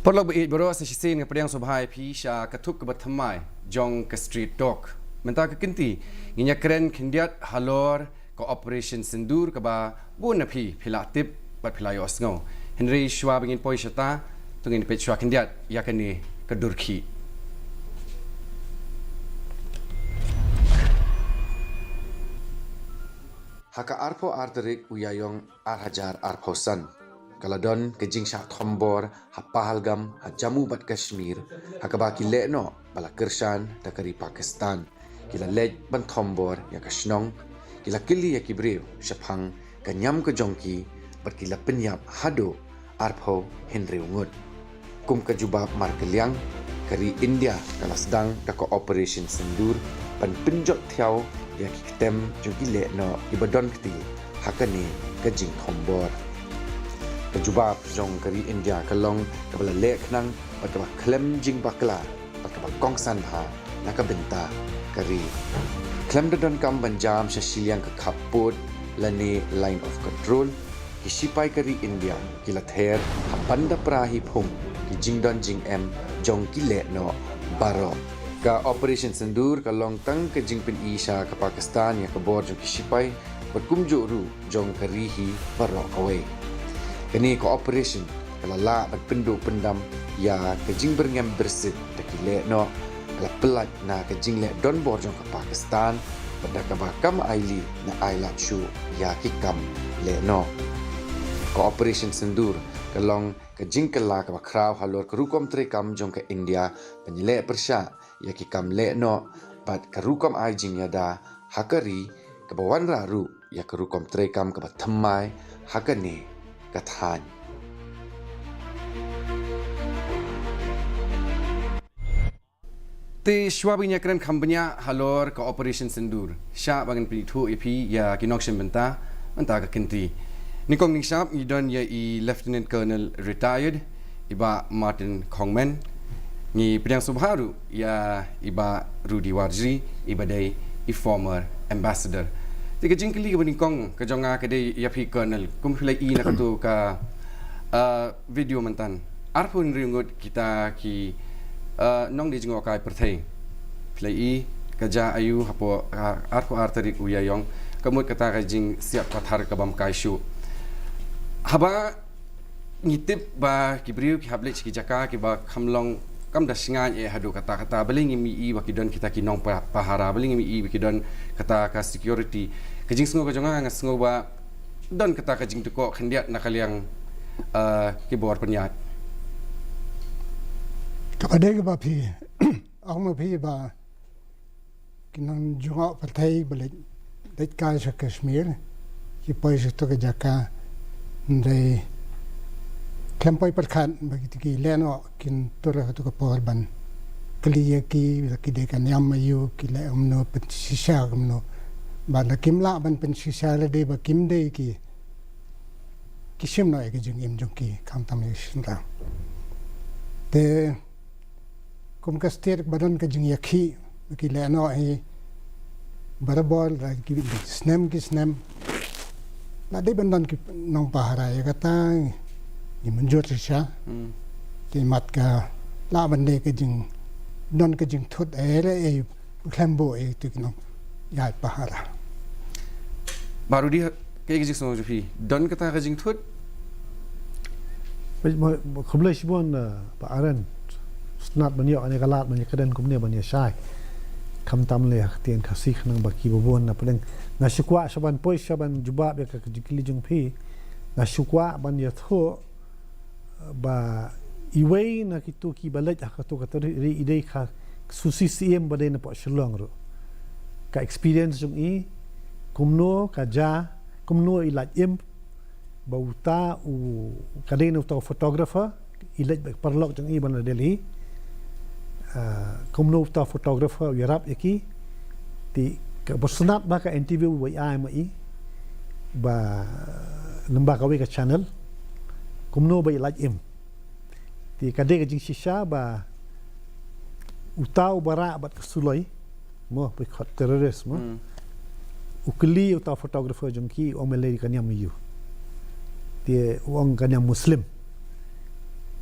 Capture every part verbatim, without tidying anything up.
Paralok ba ïeit baroh, sa shisien nga pdiang sngewbha ïa phi sha ka thup kaba thymmai jong ka Street Talk. Mynta ka kynti ngin ïakren khyndiat halor ka Operation Sindoor kaba bun na phi phi la tip bad phi la ïohsngew. Hynrei shuwa ba ngin poi shata, to ngin peit shuwa khyndiat ïa kane ka dur khih. Ha ka arphew ar tarik u Ïaïong ar hajar arphew san, ka la don ka jingshah thombor ha Pahalgam, ha Jammu bad Kashmir, ha kaba ki lehnoh ba la kyrshan da ka ri Pakistan ki la leit ban thombor ïa ka shnong, ki la kylli ïa ki briew shaphang ka niam ka jong ki, bad ki la pynïap haduh arphew hynriew ngut. Kum ka jubab markylliang, ka ri India ka la sdang da ka Operation Sindoor ban pynjot thiaw ïa ki ktem jong ki lehnoh kiba don kti ha kane ka jingthombor. Ka jubab jong ka ri India ka long kaba la leh khnang bad kaba khlem jingbakla bad kaba kongsan bha na ka bynta ka ri. Khlem da donkam ban jam sha shiliang ka khappud lane line of control, ki shipai ka ri India ki la ther ha ban da pra hi phung ki jingdon jingem jong ki lehnoh baroh. Ka Operation Sindoor ka long tang ka jingpyni sha ka Pakistan ïa ka bor jong ki shipai bad kumjuh ruh jong ka ri hi baroh kawei. Kane ka operation ka la lah ban pynduh pyndam ïa ka jingbyrngem byrsit da ki lehnoh, ka la pyllait na ka jingleh donbor jong ka Pakistan bad da kaba kam ailad na ailad shuh ïa ki kam lehnoh. Ka Operation Sindoor ka long ka jingkylla kaba khraw halor ka rukom treikam jong ka India ban ïaleh pyrshah ïa ki kam lehnoh bad ka rukom ai jingïada ha ka ri, kaba wanrah ruh ïa ka rukom treikam kaba thymmai ha kane ka thaiñ. Te shuwa ba ngin ïakren kham bniah halor ka Operation Sindoor, shah ba ngan pynithuh ïa phi ïa ki nongshim bynta mynta ka kynti. Nyngkong nyngshap ngi don ïa i Lieutenant Colonel Retired, i Bah Martin Khongmen. Ngi pdiang sngewbha ruh ïa i Bah Rudy Warjri, iba dei i former ambassador. Te ka jingkylli kaba nyngkong ka jong nga ka dei ïa phi Colonel, kum phi la i na kato ka, ah, video mynta, arphew hynriew ngut kita ki, ah, nongdie jngohkai pyrthei. Phi la i ka jia aïu hapoh, ah, arphew ar tarik u Ïaïong, ka mut kata ka jingsiat pathar ka bym kai shuh. Haba ngi tip ba ki briew ki hap leit sha ki jaka kiba kham long, kam da shngaiñ eh haduh katta katta, balei ngim i ba ki don kita ki nongpahara, balei ngim i ba ki don kata ka security? Ka jingsngew ka jong nga, nga sngew ba don kata ka jingtkoh khyndiat na ka liang, eh, ki bor pynïaid. Kaba dei kaba phi ong ma phi ba ki nongjngoh pyrthei ba leit, leit kai sha Kashmir, ki poi sha kato ka jaka, hynrei khlem poi pyrkhat ba kito ki lehnoh kin tur ha kato ka por ban kylli ïa ki, ba ki dei ka niam aïu, ki leh kumno, pynshisha kumno. Ba lada kim lah ban pynshisha lade ba kim dei ki, ki shim noh ïa ka jingim jong ki, khamtam ïa ki shynrang. Te kum ka state ba don ka jingïakhih, ba ki lehnoh hi barabor, la ki snem ki snem. La dei ban don ki nongpahara ïa kata, ngi mynjur shisha. Hmm. Te mat ka lah ban dei ka jing, don ka jingthut eh, eh, khlem buh ïa kito ki nongïaid pahara. Bah Rudy, kaei ka jingsngew jong phi? Don kata ka jingthut? Ba, ba, ba, khublei shibun, eh, Bah Aaron. Sngewtynnat ban ïoh kane ka lad ban ïakren kumne ban ïashai. Khamtam lei ha ktien Khasi khnang ba kiba bun na pdeng. Nga shu kwah sha ban poi sha ban jubab ïa ka, ka jingkylli jong phi. Nga shu kwah ban ïathuh ba iwei na kito kiba leit ha kato ka ri, i dei ka Susi Syiem ba dei na pdeng Shillong ruh. Ka experience jong i, kumno ka jia, kumno i lait im, ba uta u, ka dei na uta u photographer, i leit bad paralok jong i ba na Delhi. Ah, kumno uta u photographer u ïarap ïa ki, te kaba sngewtynnat ba ka interview ba i ai ma i, ba lyngba kawei ka channel, kumno ba i lait im. Te ka dei ka jingshisha ba uta uba rah bad ka suloi, mo, ba khot terrorist, mo. Hmm. U kylli uta photographer jong ki, u ong me lei ka niam aïu. Te u ong ka niam Muslim.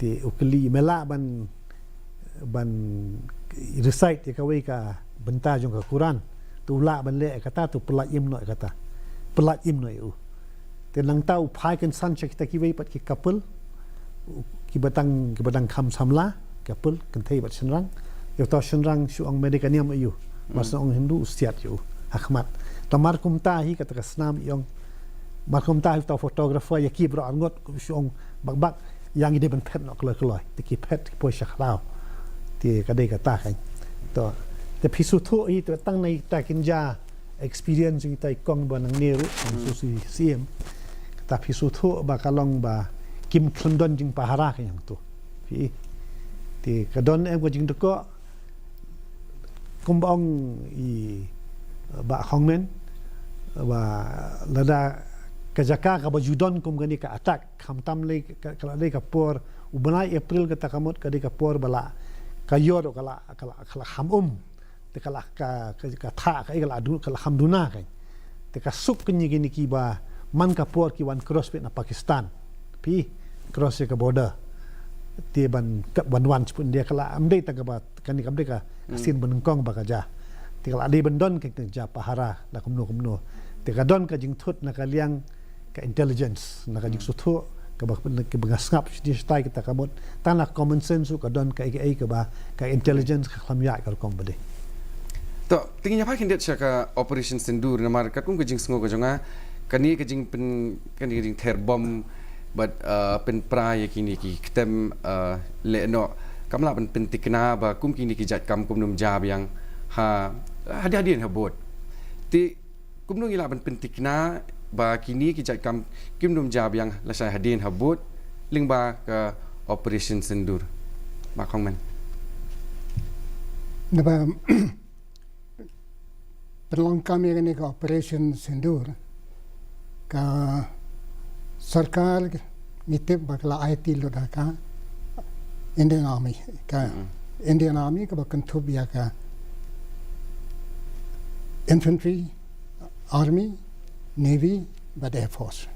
Te u kylli, me lah ban, ban recite ïa kawei ka bynta jong ka Quran. Te u lah ban leh ïa kata, te u pyllait im noh ïa kata. Pyllait im noh ïa u. Te nangta u phai kynsan sha kita kiwei pat ki couple, kiba dang, kiba dang kham samla, couple, kynthei bad shynrang. Ïa uta u shynrang shu ong, me dei ka niam aïu? Mar shu ong Hindu, u siat ïa u ha khmat. Te mar kumta hi kata ka snam i ong, mar kumta hi uta u photographer ïa ki baroh arngut, shu ong bak bak, ïa ngi dei ban phet noh kloi kloi. Te ki phet, ki poi sha khraw. Te ka dei kata kan. To, te phi sngewthuh hi, te tang na ita kynja experience jong ita i kong ba nangne ruh, kong Susi Siem. Kata phi sngewthuh ba ka long ba kim khlem don jingpahara ka ïa uto. Phi. Te ka don em ka jingdukok, kumba ong i Bah Khongmen, ba lada ka jaka kaba ju don kum kane ka attack, khamtam lei ka, ka la dei ka por, u bnai April kata ka mut ka dei ka por ba la, ka ïoh ruh ka la, ka la, ka la kham um. Te ka la ka, ka, ka thah ka, ka la du, ka la kham duna ka. Te ka suk kane, kine kiba man ka por ki wan cross beit na Pakistan. Phi cross ïa ka border. Te ban, ka ban wan sha India ka la, ym dei tang kaba, kane kam dei ka, ka sien ba nyngkong ba ka jia. Te ka la dei ban don ka, ka jia pahara la kumno kumno. Te ka don ka jingthut na ka liang ka intelligence, na ka jingsngewthuh, kaba, kaba nga sngap shi, shi tai kita ka mut, tang na common sense ruh ka don kaei kaei kaba ka intelligence ka khlem ïaid ka rukom ba dei. To, te ngin ïa phai khyndiat sha ka Operation Sindoor, namar katkum ka jingsngew ka jong nga, kane ka jingpyn, kane ka jingther bom bad, uh, pynpra ïa kine ki ktem, uh, lehnoh, kam lah ban pynthikna ba kum kine ki jait kam kum nym jia biang ha, hadien hadien habud. Te kumno ngi lah ban pynthikna ba kine ki jait kam kim nym jia biang lashai hadien habud lyngba ka Operation Sindoor? Bah Khongmen. Naba pynlong kam ïa kane ka Operation Sindoor, ka sorkar ngi tip ba ka la aiti lut ha ka Indian Army, ka Indian Army kaba kynthup ïa ka Infantry, Army, Navy bad Air Force.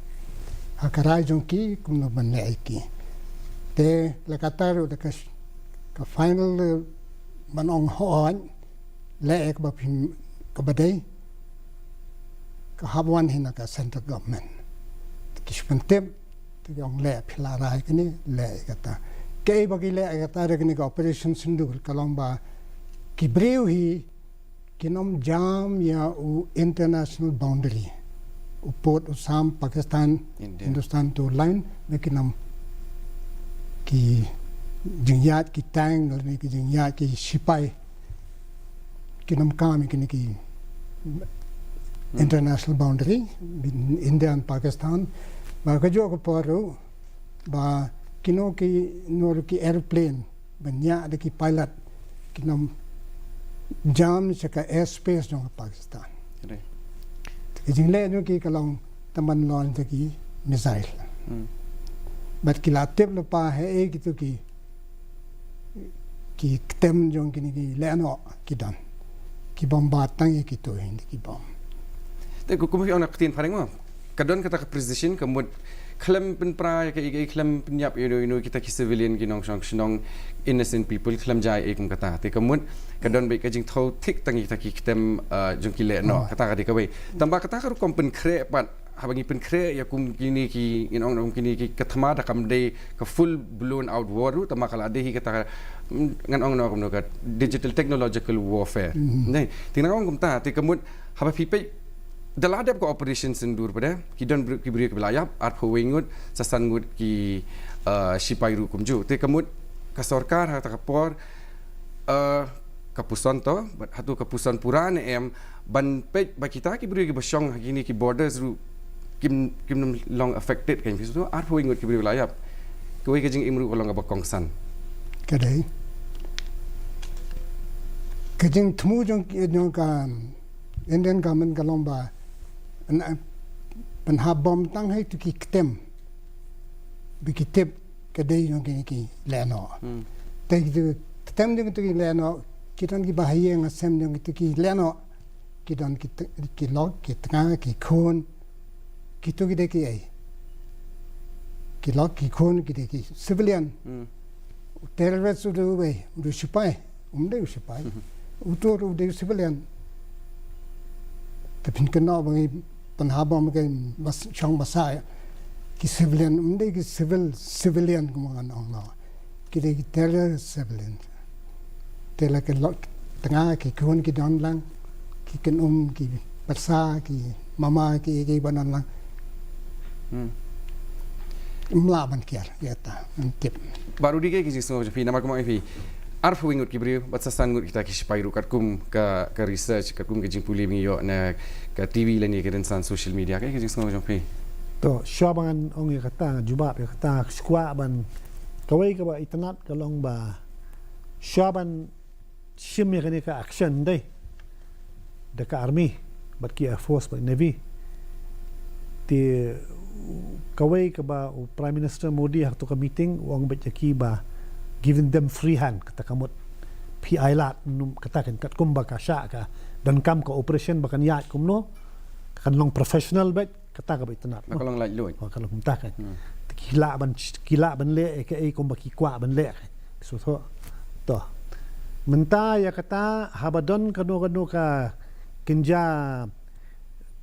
Ha ka rai jong ki kumno ban leh ïa ki. Te la katta ruh da ka, ka final, eh, ban ong hooid, leh ïa kaba phi, kaba dei, ka hap wan hi na ka central government. Te ki shu pyntip, te ki ong leh, phi la rai kane, leh ïa kata. Kaei ba ki leh ïa kata da kane ka Operation Sindoor, ka long ba ki briew hi, kin ym jam ïa u international boundary, u pud u sam Pakistan, India. Hindustan Two Line, ba kin ym, ki jingïaid ki tank, lane ki jingïaid ki shipai, kin ym kam ïa kine ki international boundary between India and Pakistan. Ba kajuh ka por ruh, ba kino kino ruh ki aeroplane ban ïaid da ki pilot kin ym jam sha ka airspace jong ka Pakistan. Te ka jingleh jong ki ka long tang ban launch da ki missile. Bad ki la tip lypa haei kito ki, ki ktem jong kine ki lehnoh ki don. Ki bombard tang ïa kito hi, ki bom. Te kumno ki ong na ka ktien phareng mo, ka don kata ka precision, ka mut khlem pynpra ïa kaei kaei, khlem pynïap ïa uno uno, kita ki civilian, ki nongshong shnong, innocent people, khlem jia ei kum kata. Te ka mut ka don beit ka jingthew thik tang ïa kita ki ktem, uh, jong ki lehnoh. Kata ka dei kawei. Tangba kata ka rukom pynkhreh pat, haba ngi pynkhreh ïa kum kine ki, ngin ong kum kine ki, ka thma da kam dei ka full blown out war ruh, tangba ka la dei hi kata ka, mm, ngan ong noh kumno, ka digital technological warfare. Te ngan ong kumta, te ka mut haba phi peit da la dep ka Operation Sindoor pat de, ki don briew, ki briew kiba la ïap, arphew wei ngut, sa san ngut ki, uh, shipai ruh kumjuh. Te ka mut ka sorkar ha kata ka por, uh, ka puson to, bad hato ka puson pura ne em, ban peit ba kita ki briew kiba shong ha kine ki borders ruh kim, kim long affected, kan phi sngewthuh, arphew wei ngut ki briew la ïap. Kawei ka jingim ruh ka long kaba kongsan. Ka dei. Ka jingthmu jong, jong ka Indian government ka long ba, na, ban hap bom tang ha kito ki ktem ba ki tip ka dei jong kine ki lehnoh. Te kito ki ktem jong kito ki lehnoh, ki don kiba ha ïing ha sem jong kito ki lehnoh, ki don ki t-, ki lok, ki tnga, ki khun, kito ki dei kiei? Ki lok, ki khun, ki dei ki civilian. Terrorist u dei uwei, u dei u sipai, um dei u sipai. Uto u dei u civilian. Te phin kynnoh ba ngi pynhap bom ka shong basa ki civilian, um dei ki civil, civilian kumba ngan ong noh. Ki dei ki terrorist civilian. Te la ki lok tnga ki khun ki don lang, ki kynum ki pyrsa ki mama ki ki ba don lang. Hmm. Mla ban kiar ïa ta, ban tip. Baroh di ki jingsngew jong phi namar kumba phi arphew ngut ki briew bad sa san ngut kita ki sipai ruh katkum ka, ka research, katkum ka jingpule ba ngi ïoh na ka T V lane ka dang san social media, ka jingsngew jong phi. To, shuwa ban ong ïa kata, jubab ïa kata, shuwa ban, kawei kaba itynnad ka long ba shuwa ban shim ïa kane ka action dei da ka army bad ki air force bad navy. Te kawei kaba u Prime Minister Modi ha kato ka meeting u ong bad ïa ki ba giving them free hand, kata ka mut phi ai lad num kata kan, katkum ba ka shah ka donkam ka operation ba kan ïaid kumno, kan long professional bad kata kaba itynnad. Ba ka long laitluid. Oh, ka long mynta kan. Hmm. Te ki lah ban, ki lah ban leh kaei kumba ki kwah ban leh. So, so. To. Mynta ïa kata haba don kano kano ka kynja,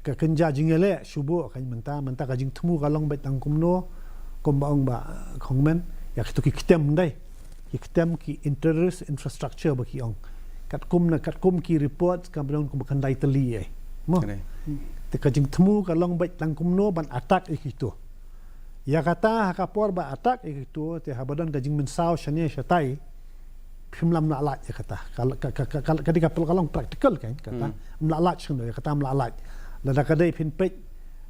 ka kynja jingïaleh shuh bad kan mynta, mynta ka jingthmu ka long bad tang kumno, kumba ong Bah Kongman, ïa kito ki ktem dei. Ki ktem ki terrorist infrastructure ba ki ong. Katkum na, katkum ki report ka ba long kumba khyndai tylli eh. Mo. Kane. Te ka jingthmu ka long bad tang kumno ban attack ïa kito. Ïa kata ha ka por ba attack ïa kito, te haba don ka jingmynsaw shane shatai, phim lah lait ïa kata. Ka, ka, ka, ka, ka, ka dei ka pel ka long practical kan, kata. Hmm. Ym lah lait shano, ïa kata ym lah lait. Lada ka dei phin peit,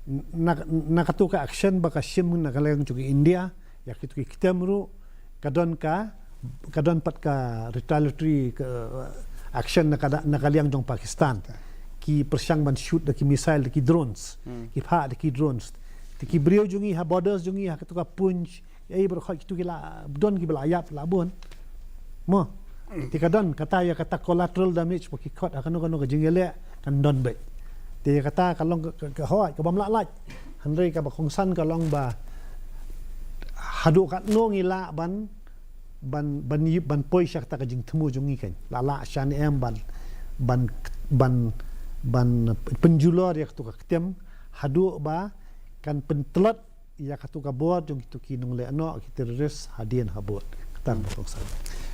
na, na kato ka action ba ka shim na ka liang jong India, ïa kito ki ktem ruh, ka don ka, ka don pat ka retaliatory ka, uh, action na ka da, na ka liang jong Pakistan. Ki pyrshang ban shoot da ki missile, da ki drones. Hmm. Ki phah da ki drones. Te ki briew jong ngi ha borders jong ngi ha kato ka Poonch, ei baroh kito ki la don ki ba la ïap la bun. Mo. Te ka don kata ïa kata collateral damage ba ki khot ha kano kano ka jingïaleh kan don bad. Te ïa kata ka long ka, ka, ka hoi kaba ym lah lait. Hynrei kaba kongsan ka long ba haduh katno ngi lah ban, ban, ban, ban poi sha kata ka jingthmu jong ngi kan. La lah sha ne em ban, ban, ban, ban pynjulor ïa kito ka ktem haduh ba kan pyntlot ïa katu ka bor jong kitu ki nongleh noh ki terrorist hadien habud. Kata ka bor kongsan.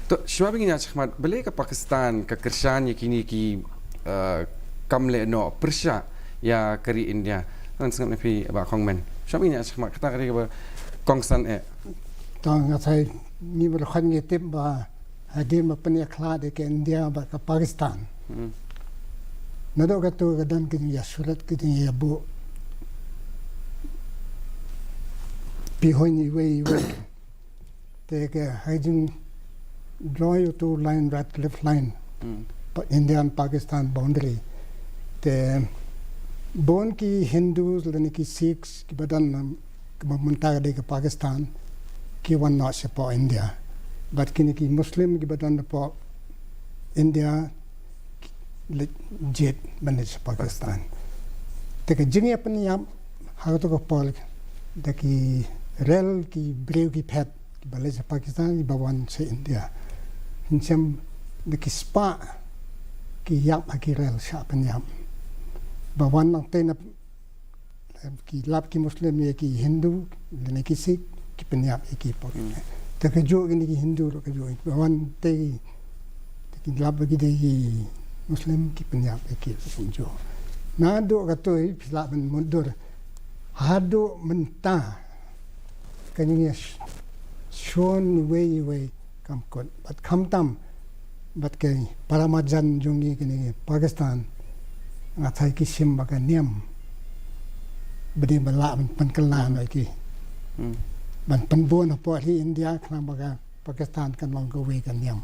To, shuwa ba ngin ïa shakmat, balei ka Pakistan ka kyrshan ïa kine ki, eh, kam leh noh pyrshah ïa ka ri India? Ngan sngap na phi Bah Kongman. Shuwa ba ngin ïa shakmat, kata ka dei kaba kongsan eh. To, nga sa, ngi baroh ngi tip ba hadien ba pynïakhlad ïa ka India bad ka Pakistan. Hmm. Naduh kato ka don ka jingïasurat, ka jingïabuh pynhun iwei iwei. Te ka ha jing draw ïa uto u line, Radcliffe Line. Hmm. Pa-, Indian Pakistan boundary. Te bun ki Hindus lane ki Sikhs kiba don, um, kiba mynta ka dei ka Pakistan, ki wan noh shapoh India. Bad kine ki Muslim kiba don hapoh India, ki leit jied ban leit sha Pakistan. Te ka jingïapynïap ha kato ka por da ki rel ki briew ki phet kiba leit sha Pakistan kiba wan sha India. Ngin shem da ki spah ki ïap ha ki rel shah pynïap. Ba wan nangta na ki lap ki Muslim ïa ki Hindu, lane ki Sikh, ki pynïap ïa ki pok. Hmm. Te kajuh kine ki Hindu ruh kajuh. Ba wan te, te ki lap ba ki dei ki Muslim, ki pynïap ïa ki kajuh. Naduh kato phi lah ban mutdur. Haduh mynta ka jingïa sh-, shon iwei iwei kam kut. Bad khamtam bad ka para marjan jong ngi kane ka Pakistan, nga tharai ki shim ba ka niam ba dei ba lah ban pynkylla noh ïa ki. Hmm. Ban pynbun hapoh ri India khnang ba ka Pakistan kan long kawei ka niam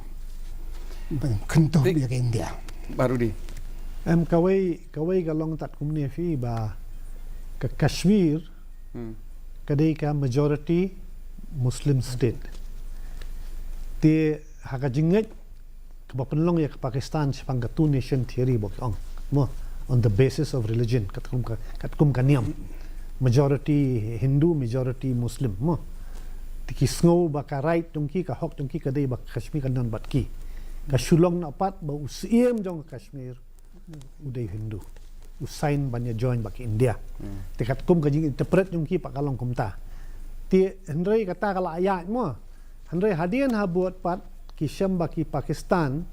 ban kyntuh ïa ka India. Baroh di. Em, kawei, kawei ka long tad kumne phi ba ka Kashmir, hmm, ka dei ka majority Muslim state. Te ha ka jingngeit kaba pynlong ïa ka Pakistan shaphang ka two nation theory ba ki ong, mo, on the basis of religion, katkum ka, katkum ka niam. Majority Hindu, majority Muslim, mo. Te ki sngew ba ka right jong ki, ka hok jong ki ka dei ba ka Kashmir kan don bad ki. Ka shu long noh pat ba u Syiem jong ka Kashmir u dei Hindu, u sign ban ïa join bad ka India. Te katkum ka jinginterpret jong ki pat ka long kumta. Te hynrei kata ka la ïaid mo. Hynrei hadien habud pat ki shem ba ki Pakistan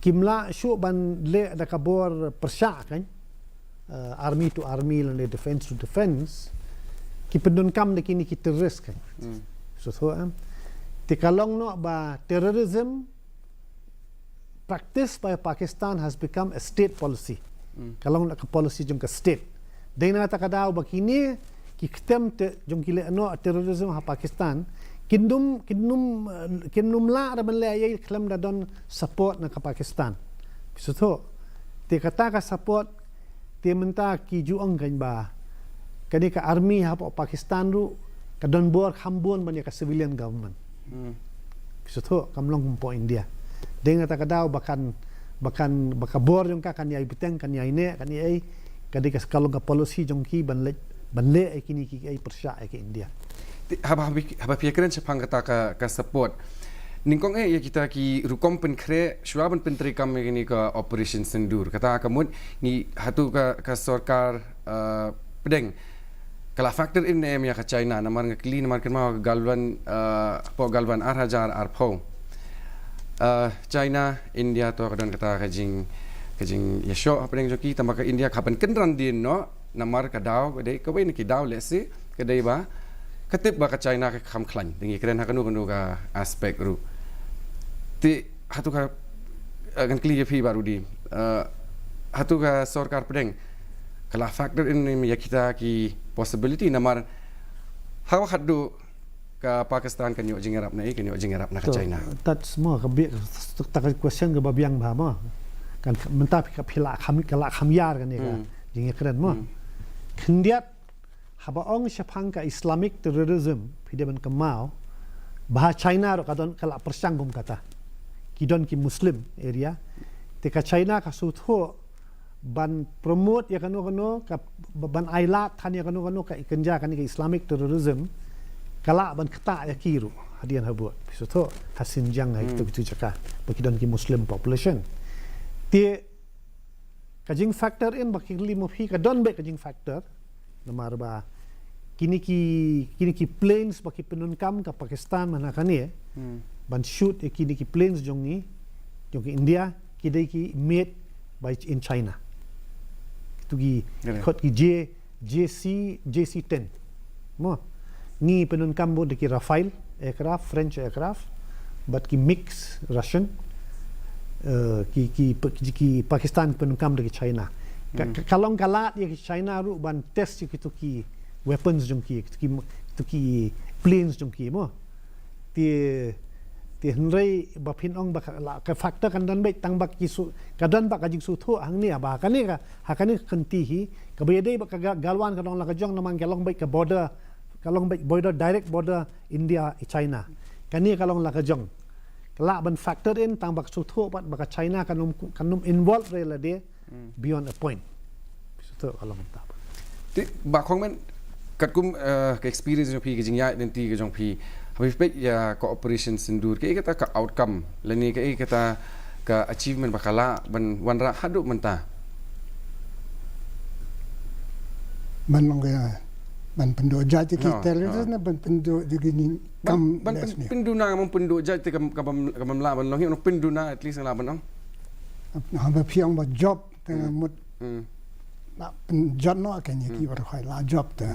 kim lah shuh ban leh da ka bor pyrshah kan, eh, army to army lane defense to defense, ki pyndonkam da kine ki terrorist kan. Sngewthuh em. Te ka long noh ba terrorism practiced by Pakistan has become a state policy. Ka long noh ka policy jong ka state. Dei na kata ka daw ba kine ki ktem te jong ki lehnoh terrorism ha Pakistan kin ym, kin ym, eh, kin ym lah ruh ban leh ei ei khlem da don support na ka Pakistan. Sngewthuh. Te kata ka support te mynta ki ju ong kan ba kane ka army hapoh Pakistan ruh ka don bor kham bun ban ïa ka civilian government. Sngewthuh, kam long kum hapoh India. Dei na kata ka daw ba kan, ba kan, ba ka bor jong ka kan ïai bteng, kan ïai neh, kan ïai, ka dei ka, ka long ka policy jong ki ban leh, ban leh ei kine ki ei pyrshah ei ka India. Te haba, haba, haba phi kren shaphang kata ka, ka support, nyngkong eh ïa kita ki rukom pynkhreh shuwa ban pyntreikam ïa kane ka Operation Sindoor. Kata ka mut ngi, hato ka, ka sorkar, eh, pdeng ka la factor in ne em ïa ka China, namar nga kylli, namar kynmaw ka Galwan, eh, hapoh Galwan ar hajar arphew, eh, China, India to ka don kata ka jing, ka jingïashoh hapdeng jong ki, tangba ka India ka ban kynran dien noh, namar ka daw ka dei kawei na ki daw lehse ka dei ba ka tip ba ka China ka kham khlaiñ, te ngi kren ha kano kano ka aspect ruh. Te hato ka, eh, ngan kylli ïa phi Bah Rudi, eh, hato ka sorkar pdeng ka la factor in ïa kita ki possibility, namar hawa haduh ka Pakistan kan ïoh jingïarap na ei, kan ïoh jingïarap na ka China. That's mo ka bit, ta ka question kaba biang bha mo. Kan mynta phi ka, phi lah kham, ka lah kham ïar kane ka jingïakren mo. Khyndiat haba ong shaphang ka Islamic terrorism, phi dei ban kynmaw ba China ruh ka don, ka la pyrshang kum kata. Ki don ki Muslim area. Te ka China ka sngewthuh ban promote ïa kano kano ka, ban ailad than ïa kano kano ka ikynja kane ka Islamic terrorism, ka lah ban ktah ïa ki ruh hadien habud. Sngewthuh, ha Xinjiang ha kito kito jaka ba ki don ki Muslim population. Te ka jing factor in ba ki kylli mo phi, ka don beit ka jing factor. Namar ba kine ki, kine ki planes ba ki pyndonkam ka Pakistan mynta kane ban shoot ïa kine ki planes jong ngi, jong ka India, ki dei ki made by in China. Kito ki khot ki J, J C, J C ten. Mo. Ngi pyndonkam bun da ki Rafale aircraft, French aircraft, bad ki MiG Russian, eh, ki, ki, ki, ki Pakistan pyndonkam da ki China. Ka, ka, ka long ka lad ïa ki China ruh ban test ïa kito ki weapons jong ki, kito ki, kito ki planes jong ki mo. Te, te hynrei ba phin ong ba ka, la, ka factor kan don beit tang ba ki su, ka don ba ka jingsngewthuh hangne ba kane ka, ha kane ka kynti hi, kaba ïadei ba ka Ga-, Galwan ka long la ka jong namar ka long beit ka border, ka long beit border, direct border India China. Kane ka long la ka jong. Ka lah ban factor in tang ba ka sngewthuh pat ba ka China kan ym, kan ym involve re lade beyond a point. Sngewthuh ka long mynta. Te Bah Khongmen, katkum, eh, ka experience jong phi, ka jingïaid lynti ka jong phi, haba phi peit ïa ka Operation Sindoor, kaei kata ka outcome lane kaei kata ka achievement ba ka lah ban wanrah haduh mynta? Ban long ka, ban pynduh jait ïa ki terrorist ne ban pynduh ïa ki kam, ban pyn-, pynduna, ban pynduh jait te kam, kam, kam lah ban long hi, ban pynduh na at least lah ban long. Haba phi ong ba jop te nga mut la pynjot noh ka, ngi ki ba khoi la jop te.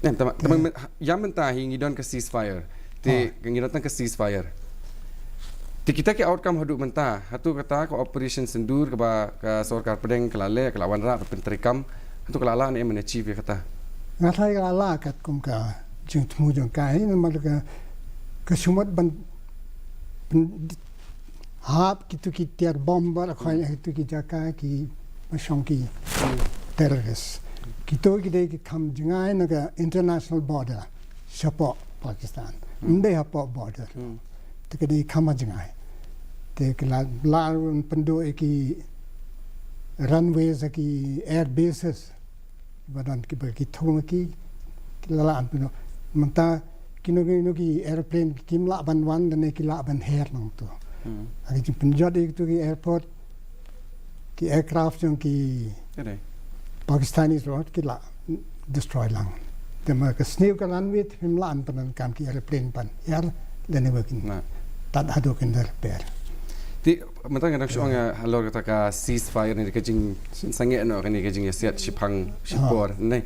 Em, tama, tama, ïa mynta hi ngi don ka ceasefire. Te ngi don tang ka ceasefire. Te kita ki outcome haduh mynta, hato kata ka Operation Sindoor kaba ka sorkar pdeng ka la leh, ka la wanrah, ka pyntreikam, hato ka la lah ne em ban achieve ïa kata? Nga tharai ka la lah katkum ka jingthmu jong ka hi, namar ka, ka shu mut ban pyn-, hap kito ki tiar bom ba la khoi ha kito ki jaka kiba shong ki terrorist. Kito ki dei ki kham jngai na ka international border shapoh Pakistan. Ym dei hapoh border. Te ki dei kham jngai. Te ki la, la pynduh ïa ki runways, ïa ki air bases. Ba don kiba ki thung ki, ki la lah ban pynduh. Mynta kino kino ki aeroplane kim lah ban wan lane ki lah ban her nangto. Ha ki jingpynjot ïa kito ki airport, ki aircraft jong ki Pakistani ruh ki lah destroy lang. Te ma ka sniew ka runway te phim lah ban pyndonkam ki aeroplane ban her lane ba kin tad haduh kin da repair. Te mynta nga dang shu ong ïa halor kata ka ceasefire ne ka jingsangeh noh kane ka jingïasiat shipang shipor ne.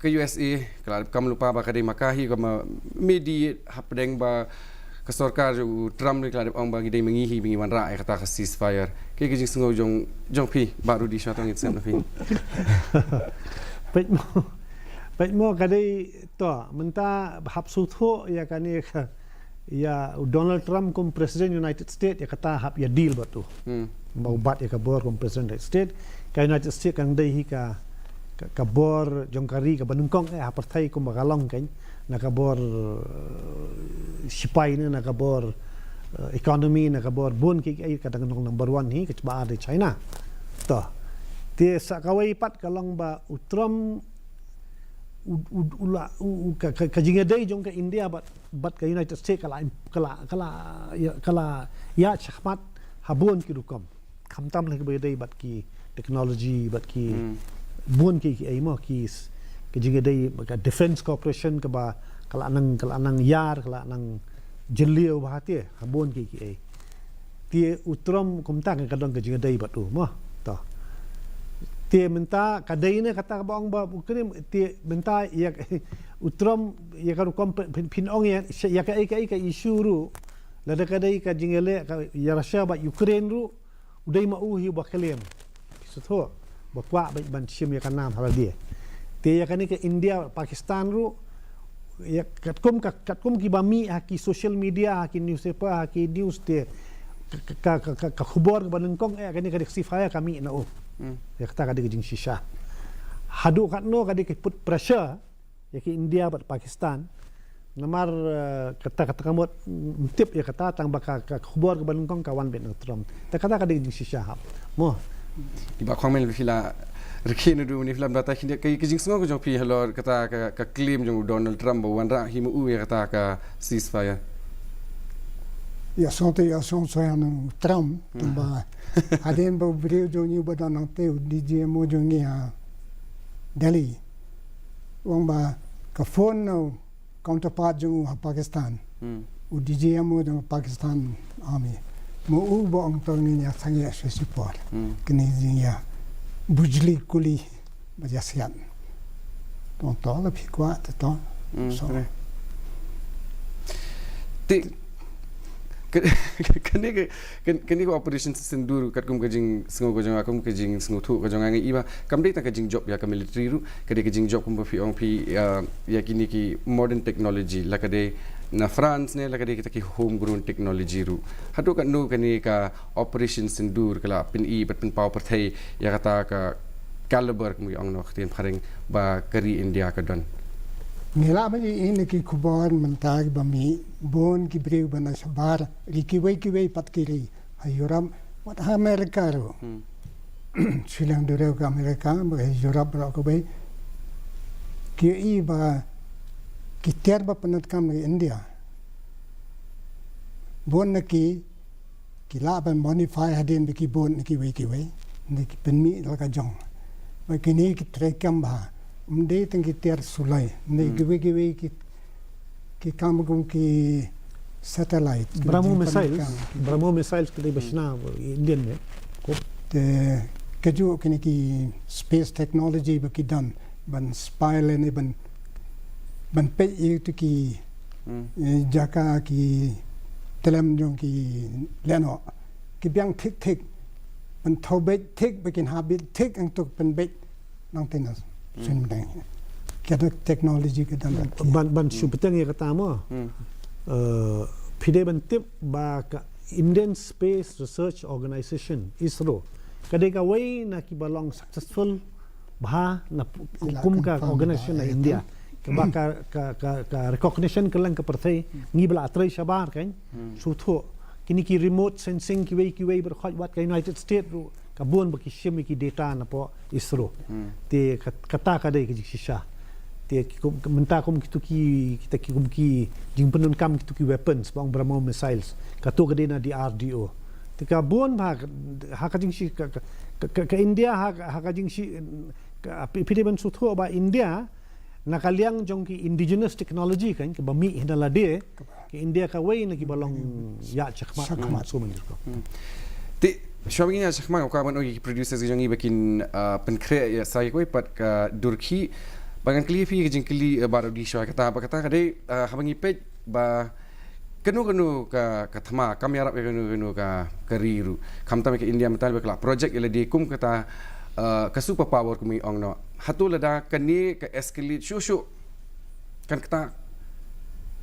Ka U S A ka la kam lypa ba ka dei ma ka hi ka ma mediate hapdeng ba ka sorkar u Trump ne ka la dep ong ba ngi dei ma ngi hi ba ngi wanrah ïa kata ka ceasefire. Ka jingsngew jong jong phi Bah Rudy, sha tang ïa sngap na phi. Peit mo, peit mo ka dei to mynta hap sngewthuh ïa kane ka ïa u Donald Trump kum President United States ïa kata hap ïa deal bad u. Ba u bat ïa ka bor kum President United States. Ka United States kan dei hi ka ka bor jong ka ri kaba nyngkong eh ha pyrthei kumba ka long kan na ka bor sipai ne na ka bor economy na ka bor bun ki ai ka dang number one hi ka ba dei China. To te sa kawei pat ka long ba u Trump u la u ka jingïadei jong ka India bad bad ka United States ka la ka la ka la ïa shahmat ha bun ki rukom. Khamtam leh ba ïadei bad ki technology bad ki bun ki ki ai mo ki ki jingïadei ka defense cooperation kaba ka la nang ka la nang ïar ka la nang jylliew ba ha te ha bun ki ki ai. Te u Trump kumta ka don ka jingïadei bad u mo to. Te mynta ka dei ne kata ba ong ba u krim te mynta ïa u Trump ïa ka rukom phin ong ïa ka ai ka ai ka issue ruh lada ka dei ka jingïaleh ka ïa Russia bad Ukraine ruh u dei ma u hi ba claim. Sngewthuh ba kwah ban shim ïa ka nam ha lade. Te ïa kane ka India Pakistan ruh ïa katkum katkum ki ba mih ha ki social media ha ki newspaper ha ki news te ka ka ka khubor ba nyngkong eh kane ka dei ceasefire ka mih na u. Ïa kata ka dei ka jingshisha. Haduh katno ka dei ka put pressure ïa ki India bad Pakistan. Namar kata kata ka mut tip ïa kata tang ba ka khubor ka ba nyngkong ka wan bad na Trump. Ta kata ka dei jingshisha hap mo. Iba khong men phi la rkhin du ni phi la bata khin ka jingsngew ka jong phi halor kata ka claim jong Donald Trump ba wanrah hi mo u ïa kata ka ceasefire. Ïa song te ïa song so ïa nang Trump tang ba hadien ba briew jong ni ba don nang te u D G M O jong ni ha Delhi. Wang ba ka phone na counterpart jong u ha Pakistan. U D G M O jong Pakistan Army. Mo u ba ong to ngin ïa sangeh shuh shuh por. Kini jing ïa bujli kuli ba ïa sian. Tong to la phi kwah te to. So. Te kane ka kane ka operation Sindoor katkum ka jingsngew ka jong nga kum ka jingsngewthuh ka jong nga ngi iba kam dei tang ka jingjop ïa ka military ruh ka dei ka jingjop kumba phi ong phi ïa kine ki modern technology la ka dei na France ne la ka dei kita ki home grown technology ruh. Haduh katno kane ka operation Sindoor ka la pyni bad pynpaw pyrthei ïa kata ka caliber kumba ong noh ka ktien phareng ba ka ri India ka don. Ngi lah ban ïohi na ki khubor mynta ba mih bun ki briew ba na shabar ri kiwei kiwei pat ki ri ha Europe wat ha America ruh. Shiliang duriaw ka America ba ha Europe ruh kawei ki ïohi ba ki tiar ba pyndonkam na India. Bun na ki ki lah ban modify hadien ba ki bun na kiwei kiwei ne ki pynmih la ka jong. Ba kine ki trei kam ba ym dei tang ki tiar sulai ne kiwei kiwei ki ki kam kum ki satellite. Brahmo missiles. Brahmo missiles ki dei ba shna Indian ne. Te ka ju kine ki space technology ba ki don ban spy lane ban ban peit ïa tu ki jaka ki tlem jong ki lehnoh ki biang thik thik ban thaw beit thik ba kin hap beit thik ang tuk pynbeit nang tena. Sum dang ka technology ka dang ban ban shu bteng ïa kata mo. Phi dei ban tip ba ka Indian Space Research Organization, ISRO, ka dei kawei na ki ba long successful bha na kum ka organization na India. Ka ba ka ka ka recognition ka lang ka pyrthei ngi ba la trei shabar kan. Shu thuh kini ki remote sensing kiwei kiwei ba khot wat ka United States ruh ka bun ba ki shim ki data na po ISRO. Te kata ka dei ka jingshisha. Te ki kum, mynta kum kitu ki, kita ki kum ki jingpyndonkam kitu ki weapons, ba ong Brahmos missiles. Katu ka dei na D R D O. Te ka bun ba ha ka jingshi ka, ka, ka, ka India ha, ha ka jingshi ka, phi dei ban sngewthuh ba India na ka liang jong ki indigenous technology kan, kaba mih hi na lade, ka India kawei na kiba long ïa shakhmat. Shakhmat. So many. Te shuwa ba ngin ïa shakhmat, ka kwah ban ong ïa ki producers jong ngi ba kin pynkhreh ïa sa ïa kawei pat ka dur khih. Ba ngan kylli phi ka jingkylli, eh, baroh di shuwa kata, ba kata ka dei, eh, haba ngi peit ba kano kano ka, ka thma kam ïarap ïa kano kano ka, ka ri ruh. Khamtam ïa ka India mynta ba ka la project ïa lade kum kata, eh, ka super power kum i ong noh. Hato lada kane ka escalate shuh shuh, kan kata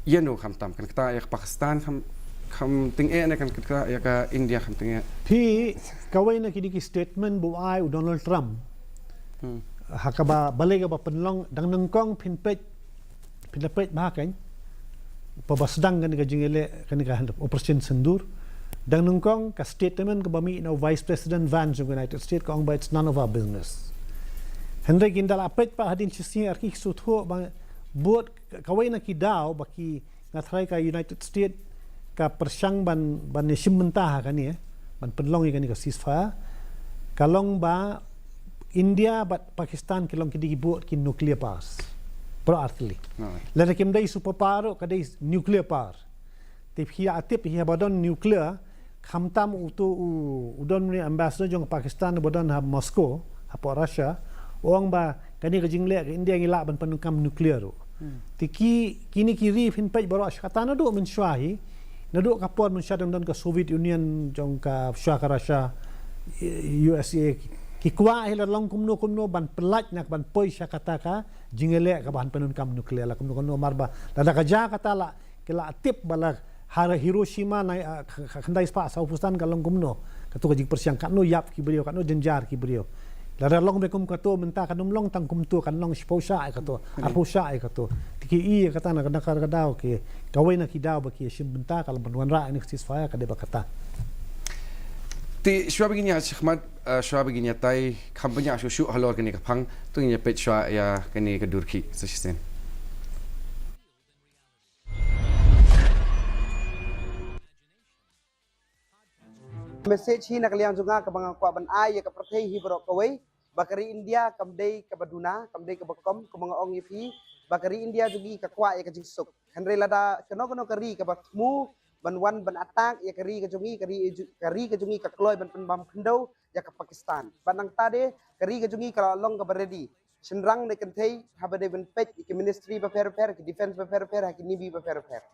ïano khamtam, kan kata ïa ka Pakistan kham, kham tyngeh ne kan kata ïa ka India kham tyngeh? Phi, kawei na kine ki statement ba u ai u Donald Trump. Hmm. Ha kaba, balei kaba pynlong, dang nyngkong phin peit, phin da peit ba ha kan, ba ba sdang kane ka jingïaleh, kane ka Operation Sindoor. Dang nyngkong ka statement kaba mih na u Vice President Vance jong ka United States, ka ong ba it's none of our business. Hynrei kin da la peit pat hadien shisngi ar ki sngewthuh ba bud kawei na ki daw ba ki, nga tharai ka United States ka pyrshang ban, ban ïashim bynta ha kane, ban pynlong ïa kane ka ceasefire. Ka long ba India bad Pakistan ki long ki dei ki bud ki nuclear powers. Baroh ar tylli. Right. Lada kim dei superpower ruh, ka dei nuclear power. Te phi ïa tip hi haba don nuclear, khamtam utu u, u don ne ambassador jong Pakistan ba don ha Moscow, hapoh Russia, u ong ba kane ka jingleh ka India ngi lah ban pyndonkam nuclear ruh. Hmm. Te ki, kine ki ri phin peit baroh sha kata naduh mynshuwa hi, naduh ka por mynshuwa dang don ka Soviet Union jong ka shuwa ka Russia, eh, U S A, ki kwah hi la long kumno kumno ban pyllait na ban poi sha kata ka jingïaleh kaba han pyndonkam nuclear la kumno kumno mar ba lada ka jia kata la ki la tip ba la ha Hiroshima na, ah, kh-, kh-, khyndai spah saw phew san ka long kumno. Katu ka jingpyrshang katno ïap ki briew, katno jynjar ki briew. Lada long beit kum katu mynta kan ym long tang kumtu, kan long shiphew shah ïa katu, arphew shah ïa katu. Te ki i ïa kata na, na ka daw ki, kawei na ki daw ba ki shim bynta ka long ban wanrah ïa kane ka ceasefire ka dei ba kata. Te shuwa ba ngin ïa shakhmat, eh, shuwa ba ngin ïatai kham bniah shuh shuh halor kane ka phang, to ngin ïa peit shuwa ïa kane ka dur khih sa shisien. Message hi na ka liang jong nga kaba nga kwah ban ai ïa ka pyrthei hi baroh kawei, ba ka ri India kam dei kaba duna, kam dei kaba kongsan, kumba nga ong ïa phi, ba ka ri India jong ngi ka kwah ïa ka jingsuk. Hynrei lada kano kano ka ri kaba thmu ban wan ban attack ïa ka ri ka jong ngi, ka ri, ka ri ka jong ngi ka kloi ban pynbam khyndew ïa ka Pakistan. Bad nangta de ka ri ka jong ngi ka la long kaba ready. Shynrang ne kynthei, haba dei ban peit ïa ki ministry bapher bapher, ki defense bapher bapher, ha ki navy bapher bapher.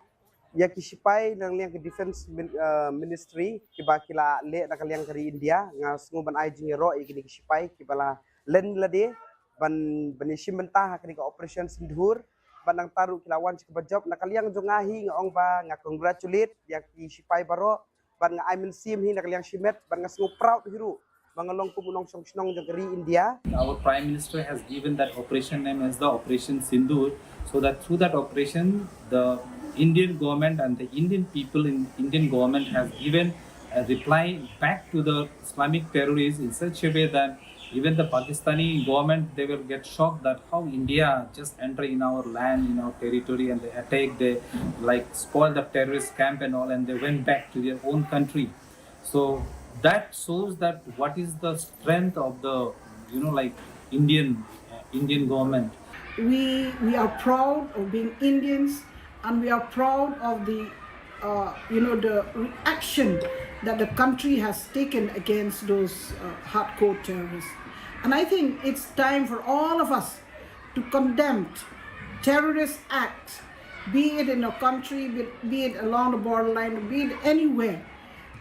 Ïa ki shipai na ka liang ki defense min-, eh, ministry, kiba ki la leh na ka liang ka ri India, nga sngew ban ai jingïaroh ïa kine ki shipai kiba la len lade ban, ban ïashim bynta ha kane ka Operation Sindoor. Bad nangta ruh ki la wan sha kaba jop. Na ka liang jong nga hi nga ong ba nga congratulate ïa ki shipai baroh. Bad nga ai mynsiem hi na ka liang shimet, bad nga sngew proud hi ruh ba nga long kum u nongshong shnong jong ka ri India. Our Prime Minister has given that operation name as the Operation Sindoor, so that through that operation, the Indian government and the Indian people in Indian government has given a reply back to the Islamic terrorists in such a way that even the Pakistani government, they will get shocked that how India just enter in our land, in our territory, and they attack, they, like, spoil the terrorist camp and all, and they went back to their own country. So that shows that what is the strength of the, you know, like, Indian, uh, Indian government. We, we are proud of being Indians, and we are proud of the, uh, you know, the reaction that the country has taken against those, uh, hardcore terrorists. And I think it's time for all of us to condemn terrorist acts, be it in a country, be, be it along the borderline, be it anywhere,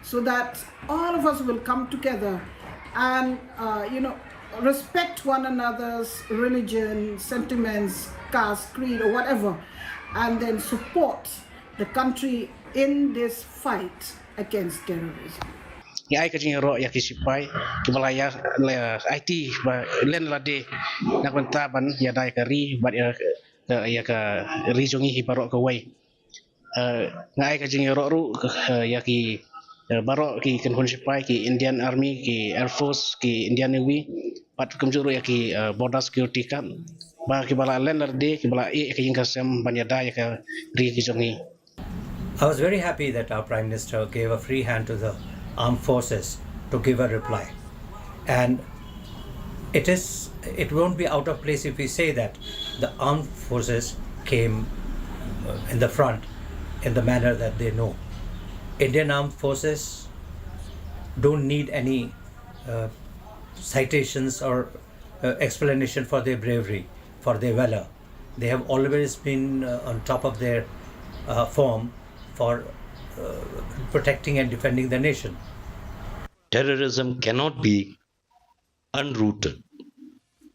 so that all of us will come together and, uh, you know, respect one another's religion, sentiments, caste, creed, or whatever, and then support the country in this fight against terrorism. Ngi ai ka jingïaroh ïa ki shipai kiba la ïa, la ïa aiti ba len lade na ka bynta ban ïada ïa ka ri bad ïa, ïa ka ri jong ngi hi baroh kawei. Eh, nga ai ka jingïaroh ruh, eh, ïa ki, Eh, baroh ki kynhun shipai, ki Indian Army, ki Air Force, ki Indian Navy, bad kumjuh ruh ïa ki, eh, Border Security Guard, ba kiba la len lade, kiba la ïeh ïa ka ïing ka sem ban ïada ïa ka ri ka jong ngi. I was very happy that our Prime Minister gave a free hand to the armed forces to give a reply. And it is, it won't be out of place if we say that the armed forces came, uh, in the front in the manner that they know. Indian armed forces don't need any, uh, citations or, uh, explanation for their bravery, for their valor. They have always been, uh, on top of their, uh, form for, uh, protecting and defending the nation. Terrorism cannot be unrooted.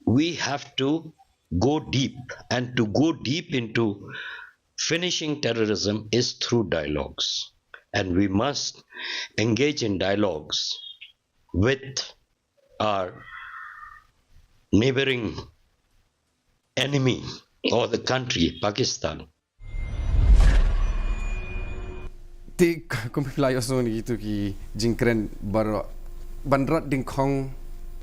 We have to go deep, and to go deep into finishing terrorism is through dialogues. And we must engage in dialogues with our neighboring enemy or the country, Pakistan. Te kum phi la ïohsngew na kitu ki jingkren baroh, ban rat dyngkhong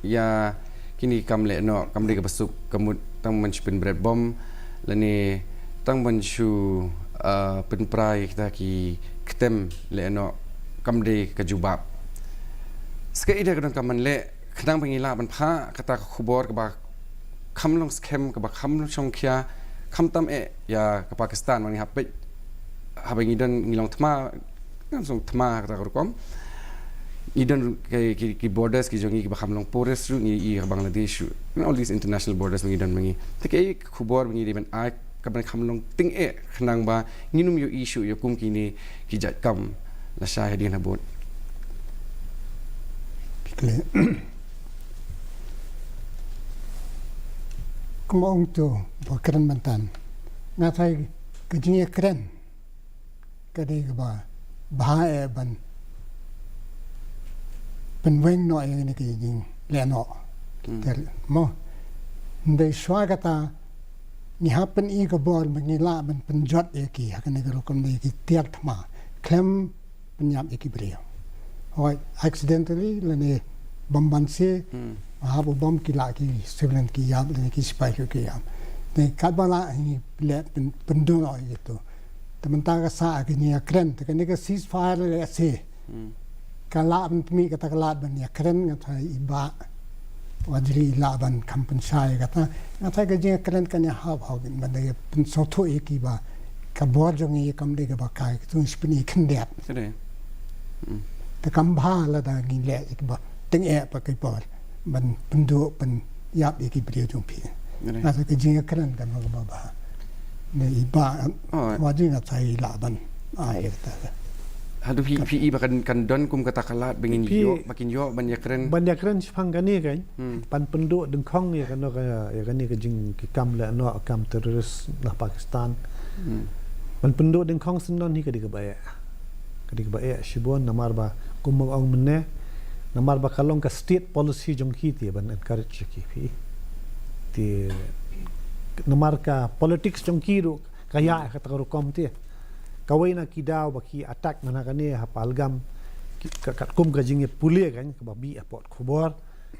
ïa kine ki kam lehnoh kam dei kaba suk ka mut tang ban shu pynbret bom lane tang ban shu, ah, pynpra ïa kita ki ktem lehnoh kam dei ka jubab. Sa kaei de ka don ka man leh khnang ba ngi lah ban phah kata ka khubor kaba kham long skhem, kaba kham long shongkhia, khamtam eh ïa ka Pakistan, ba ngi hap peit haba ngi don, ngi long thma, ngan shu ong thma kata ka rukom. Ngi don ki, ki, ki borders ki jong ngi kiba kham long porous ruh, ngi ïohi ka Bangladesh ruh, and all these international borders ba ngi don ma ngi. Te kaei ka khubor ba ngi dei ban ai kaban kham long tyngeh khnang ba ngin ym ïohi shuh ïa kum kine ki jait kam lashai hadien habud. Kle. Kumba ong tu, ba kren mynta. Nga tharai ka jingïakren ka dei kaba bha eh ban pynweng noh ïa kane ka jinglehnoh. Mo, hynrei shuwa kata ngi hap pyni ka bor ba ngi lah ban pynjot ïa ki ha kane ka rukom, ïa ki tiar thma khlem pynïap ïa ki briew. Hooid, accidentally lane bym banse, hap u bom ki lah ki civilian ki ïap lane ki sipai ki ïap. Te katba lah ngi leh pyn, pynduh noh ïa kito. Te mynta ka sah ka jingïakren, te kane ka ceasefire lehse ka lah ban pynmih kata ka lad ban ïakren, nga tharai i Bah Waziri i lah ban kham pynshai ïa kata. Nga tharai ka jingïakren kan ïahap hok ban da pynsngewthuh ïa ki ba ka bor jong ngi kam dei kaba kai, kito ngi shu pyni khyndiat. Te kam bha lada ngi leh ïa kiba tyngeh pat ki por ban pynduh pynïap ïa ki briew jong phi. Nga tharai ka jingïakren kan long kaba bha. Ne i Bah Waziri nga tharai i lah ban ai ïa kata. Haduh phi, phi i ba kan, kan don kum kata ka lad ba ngin ïoh, ba kin ïoh ban ïakren. Ban ïakren shaphang kane kan, ban pynduh dyngkhong ïa kane ka, ïa kane ka jing, ki kam lehnoh, kam terrorist na Pakistan. Ban pynduh dyngkhong syndon hi ka dei kaba eh. Ka dei kaba eh shibun namar ba kum ba ong mynne, namar ba ka long ka state policy jong ki te ban encourage ïa ki, phi. Te namar ka politics jong ki ruh ka ïa kata ka rukom te. Kawei na ki daw ba ki attack man ha kane ha Pahalgam, ki, ka, katkum ka jingïapule kan kaba mih ha port khubor.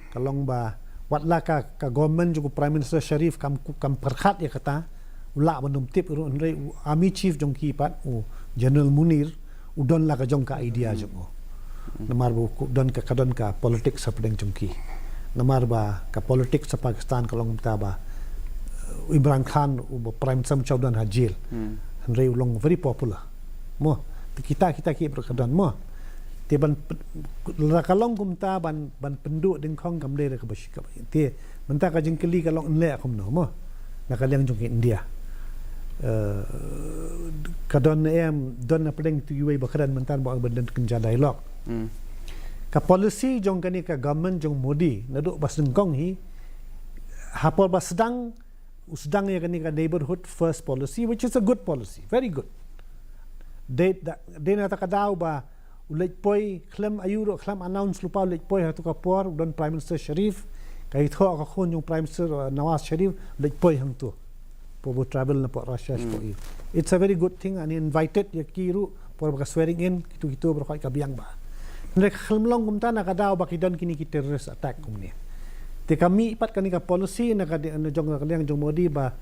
Ka long ba wat la ka, ka government jong u Prime Minister Sharif kam, kam pyrkhat ïa kata, u lah ban ym tip ruh, hynrei u army chief jong ki pat, u General Munir, u don la ka jong ka idea jong u. Namar ba u don ka, ka don ka politics hapdeng jong ki. Namar ba ka politics ha Pakistan ka long mynta ba, uh, Imran Khan uba Prime Minister mynta u don ha jail. Hynrei u long very popular. Mo, te kita, kita ki briew ka don mo. Te ban, lada ka long kumta ban, ban pynduh dyngkhong kam dei da kaba shikap. Te mynta ka jingkylli ka long yn leh kumno mo, na ka liang jong ki India. Eh, ka don em, don hapdeng tu iwei ba kren mynta ba ong ban don kynja dialogue. Ka policy jong kane ka government jong Modi naduh ba sdang kong hi, ha por ba sdang, u sdang ïa kane ka neighborhood first policy, which is a good policy, very good. Dei, dei na kata ka daw ba u leit poi khlem aïu ruh, khlem announce lypa, u leit poi ha tu ka por, u don Prime Minister Sharif, ka ithuh ka khun jong Prime Minister, uh, Nawaz Sharif, u leit poi hangtu. Por ba u travel na pdeng Russia shapoh i. It's a very good thing, and he invited ïa ki ruh por ba ka swearing in, kitu kitu baroh ka biang ba. Hynrei ka khlem long kumta na ka daw ba ki don kine ki terrorist attack kumne. Te ka mih pat kane ka policy na ka di-, na jong ka liang jong Modi ba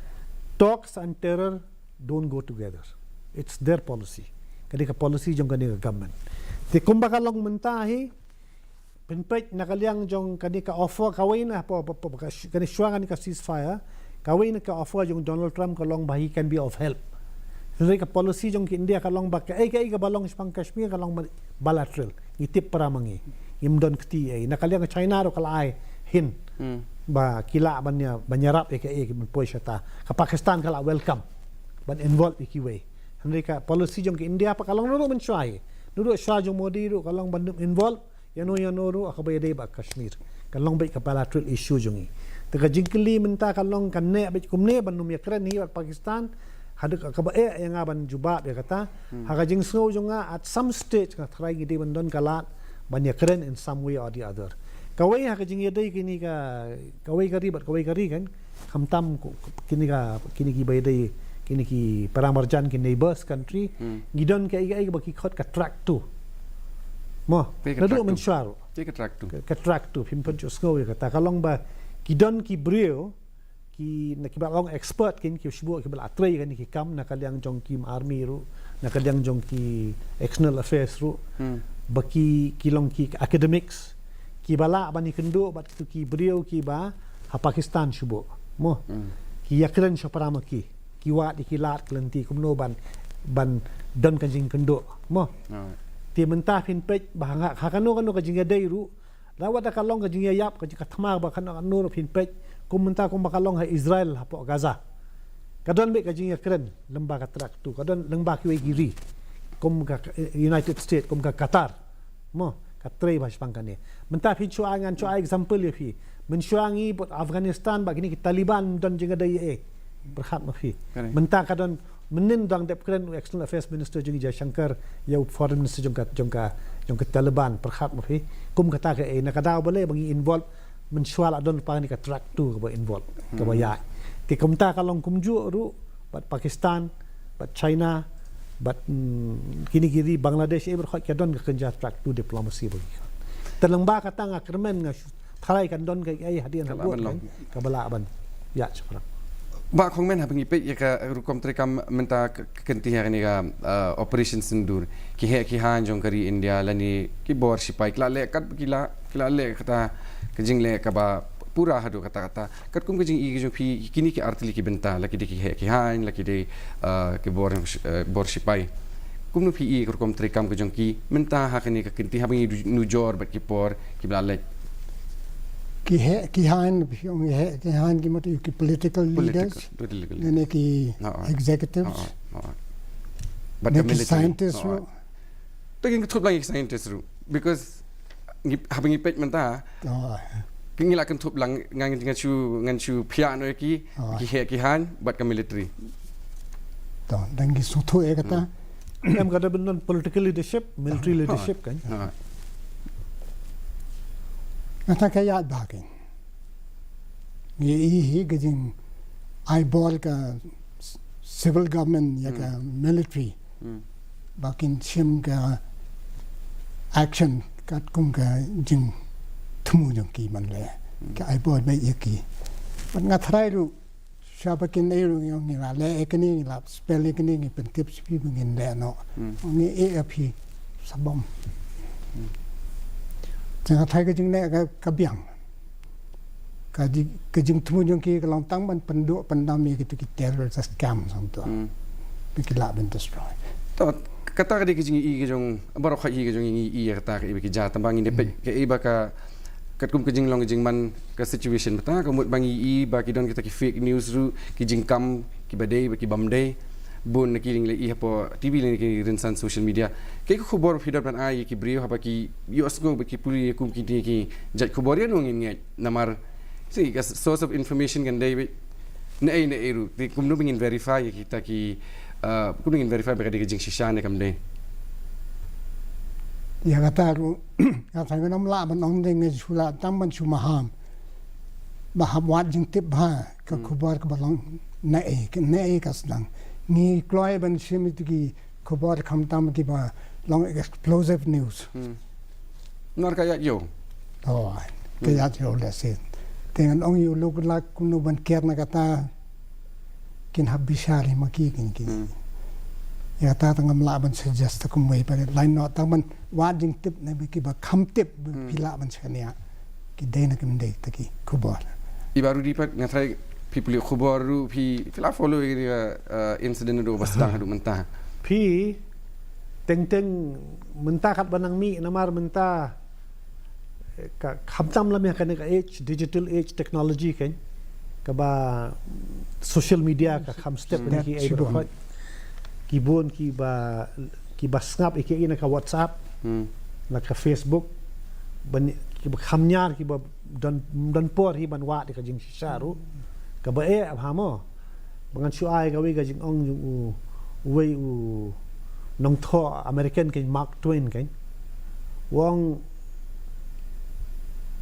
talks and terror don't go together. It's their policy. Kane ka policy jong kane ka government. Te kumba ka long mynta hi, pynpeit na ka liang jong kane ka offer kawei na po, po, po, ka sh-, kane shuwa kane ka ceasefire, kawei na ka offer jong Donald Trump ka long ba he can be of help. Hynrei ka policy jong ki India ka long ba kaei kaei kaba long shaphang Kashmir ka long ba-, bilateral. Ngi tip para ma ngi. Ngim don kti ei. Na ka liang China ruh ka la ai hint. Hmm. Ba ki lah ban ïa, ban ïarap ïa kaei kaei ban poi shata. Ka Pakistan ka la welcome ban involve ïa kiwei. Hynrei ka policy jong ki India pat ka long ruh mynshuwa hi. Ruh shuwa jong Modi ruh ka long ban involve ïano ïano ruh ha kaba ïadei bad Kashmir. Ka long beit ka bilateral issue jong ngi. Te ka jingkylli mynta ka long kan neh beit kumne ban ym ïakren hi bad Pakistan. Haduh ka, kaba eh ïa nga ban jubab ïa kata. Hmm. Ha ka jingsngew jong nga at some stage nga tharai ngi dei ban don ka lad ban ïakren in some way or the other. Kawei ha ka jingïadei kine ka, kawei ka ri bad kawei ka ri kan. Khamtam ku-, kine ka, kine ki ba ïadei, kine ki para marjan ki neighbors country. Hmm. Ngi don kaei kaei ba ki khot ka track two. Mo, kaei ka naduh track two? Mynshuwa ruh. Kaei ka track two? Ka, ka track two, phim pat ju sngew ïa kata. Ka long ba ki don ki briew, ki, na kiba long expert kin, ki shu buh kiba la trei kane ki kam, na ka liang jong ki army ruh, na ka liang jong ki external affairs ruh. Hmm. Ba ki, ki long ki academics, kiba lah ban ïakynduh bad kitu ki briew kiba ha Pakistan shu buh. Mo. Hmm. Ki ïakren sha para ma ki. Ki wad ïa ki lad ki lynti kumno ban, ban don ka jingkynduh. Mo. Alright. Te mynta phin peit ba ha, ha kano kano ka jingïadei ruh. La wat da ka long ka jingïaïap ka jingkatma ba kano kano ruh phin peit. Kum mynta kum ba ka long ha Israel hapoh Gaza. Ka don beit ka jingïakren lyngba ka track two. Ka don lyngba kiwei ki ri. Kum ka, eh, United States, kum ka Qatar. Mo, ka trei ba shaphang kane. Mynta phin shu ai ngan shu ai example ïa phi. Mynshuwa ngi bad Afghanistan bad kine ki Taliban don jingïadei eh. Pyrkhat ma phi. Correct. Mynta ka don mynnin dang dep kren u external affairs minister jong ngi Jaishankar ïa u foreign minister jong ka, jong ka, jong ka Taliban pyrkhat ma phi. Kum kata kaei na ka daw balei ba ngi involve mynshuwa la don pa kane ka track two kaba involve, kaba Hmm. ïaid. Te kumta ka long kumjuh ruh bad Pakistan, bad China, bad, mm, kine ki ri Bangladesh, eh, bad khot ka don ka kynja track two diplomacy bad ki. Te lyngba kata nga kyrmen nga shu tharai kan don kaei kaei hadien Ka lah haduh ban long. Kan, kaba lah ban ïaid shaphrang. Bah Kongmen, haba ngi peit ïa ka rukom treikam mynta ka, ka kynti ha kane ka, uh, Operation Sindoor, ki heh ki haiñ jong ka ri India lane ki bor shipai ki la leh kat ba ki la, ki la leh kata ka jingleh kaba pura haduh katta katta. Katkum ka jingïohi ka jong phi, kine ki artylli ki bynta, la ki dei ki heh ki haiñ, la ki dei, uh, ki bor, uh, bor shipai. Kumno phi ïohi ka rukom treikam ka jong ki mynta ha kane ka kynti haba ngi nujor bad ki por kiba la leit? Ki heh ki haiñ, phi ong ki heh ki haiñ ki mut ki political Political, leaders, political. Lane ki Ha, ha. Executives, Ha, ha, ha. Bad lane ka ki military. Scientists Ha, ha. Ruh. Te ngi kynthup lang ïa ki scientist ruh. Because ngi, haba ngi peit mynta, Oh. Ki ngi la kynthup lang, nga, nga, nga shu, nga shu phiah noh ïa ki, Oh. Ki heh ki haiñ bad ka military. To, dang ngi sngewthuh ïa kata. Hmm. Em ka da ban don political leadership, military Ha. Leadership kan. Ha. Kata ka ïaid bha kan. Ngi ïohi ka jingai bor ka civil government ïa ka Hmm. Military. Hmm. Ba kin shim ka action katkum ka jingthmu jong ki ban leh. Hmm. Ka ai bor beit ïa ki. Bad nga tharai ruh sha ba kin ïohi ruh ngi la leh ïa kine, ngi la spell ïa kine, ngi pyntip sha phi ba ngin leh noh. Hmm. Ngi ïohi ïa phi sa bom. Hmm. Te nga tharai ka jingleh ka, ka biang. Ka ji-, ka jingthmu jong ki ka long tang ban pynduh pyndam ïa kitu ki terrorist scam song tu. Hmm. Ba ki lah ban destroy. To, kata ka dei ka jingïohi ka jong baroh, ka ïohi ka jong ngi, ïohi ïa kata ka, ïa ba ki jia tang ba ngin ïa peit Hmm. kaei ba ka, katkum ka jinglong ka jingman ka situation mynta, ka mut ba ngi ïohi ba ki don kita ki fake news ruh, ki jingkam kiba dei bad ki bym dei. Bun na ki ngi la ïohi hapoh T V lane ki rynsan social media. Kaei ka khubor phi don ban ai ïa ki briew haba ki ïohsngew bad ki pule ïa kum kine ki jait khubor, ïano ngin ngeit? Namar, see, ka source of information kan dei beit naei naei ruh. Te kumno ba ngin verify ïa kita ki, uh, kumno ngin verify ba ka dei ka jingshisha ne kam dei? Ïa kata ruh, kata ngam lah ban ong, dei ngi shu lah tang ban shu maham. Ba hap wad jingtip bha ka Hmm. khubor kaba long naei, ka naei ka sdang. Ngi kloi ban shim ïa ki khubor khamtam kiba long explosive news. Hmm. Nar ka ïaid ïew. Oh, ka ïaid ïew lehse. Te ngan ong ïa u Luke Luck kumno ban ker na kata, kin hap bishar hi ma ki kin ki. Ïa kata tang ngam lah ban suggest kumwei pat, lano tang ban wad jingtip na ba ki ba kham tip ba phi lah ban shaniah. Ki dei na kim dei ta ki khubor. I Bah Rudy pat, nga tharai phi pule khubor ruh, phi phi la follow ïa ka, uh, incident ruh ba sdang haduh mynta. Phi teng teng mynta kat ba nang mih namar mynta ka kham tam lem ïa kane ka age, digital age technology kan, kaba social media ka kham step ne ki ei ba khot. Ki bun ki ba, ki ba sngap ïa ki ei na ka WhatsApp, na ka Facebook, ban ki ba kham ñiar ki ba don, don por hi ban wad ïa ka jingshisha ruh. Kaba eh bha mo. Ba ngan shu ai kawei ka jingong jong u, uwei u nongthoh American kan, Mark Twain kan. U ong,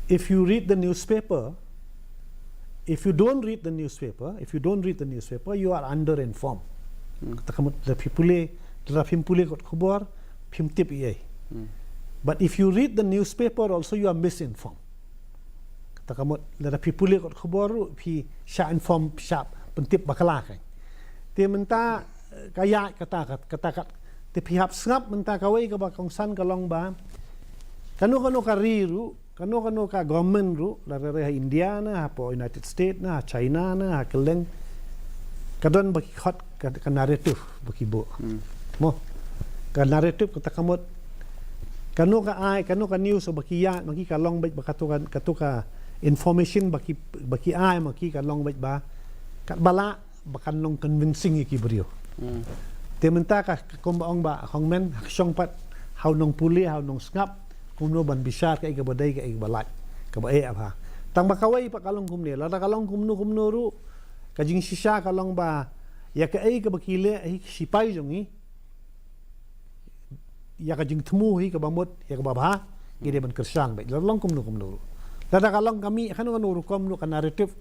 if you read the newspaper, if you don't read the newspaper, if you don't read the newspaper, you are underinformed. Kata ka mut lada phi pule, lada phim pule kot khubor, phim tip ei ei. But if you read the newspaper also, you are misinformed. Kata ka mut lada phi pule kot khubor ruh phi shah inform, shah pyntip bakla kan. Te mynta, eh, ka ïaid kata, kata, kata, te phi hap sngap mynta kawei kaba kongsan ka long ba kano kano ka ri ruh, kano kano ka government ruh, lada ha India na, hapoh United States na, ha China na, ha kylleng, ka don ba ki khot ka, ka narrative ba ki buh. Mo, ka narrative kata ka mut kano ka ai, kano ka news ba ki ïaid ma ki ka long beit ba kato ka, kato ka information ba ki, ba ki ai ma ki ka long beit ba katba lah ba kan long convincing ïa ki briew. Te mynta ka, ka kumba ong Bah Hongmen, ha ka shong pat ha u nongpule, ha u nongsngap, kumno ban bishar kaei kaba dei, kaei kaba lait, kaba eh bha. Tang ba kawei pat ka long kumne, lada ka long kumno kumno ruh, ka jingshisha ka long ba ïa kaei kaba ki leh hi ki sipai jong ngi, ïa ka jingthmu hi kaba mut, ïa kaba bha, ngi dei ban kyrshan beit. Lada long kumno kumno ruh, lada ka long ka mih kano kano rukom ruh ka narrative,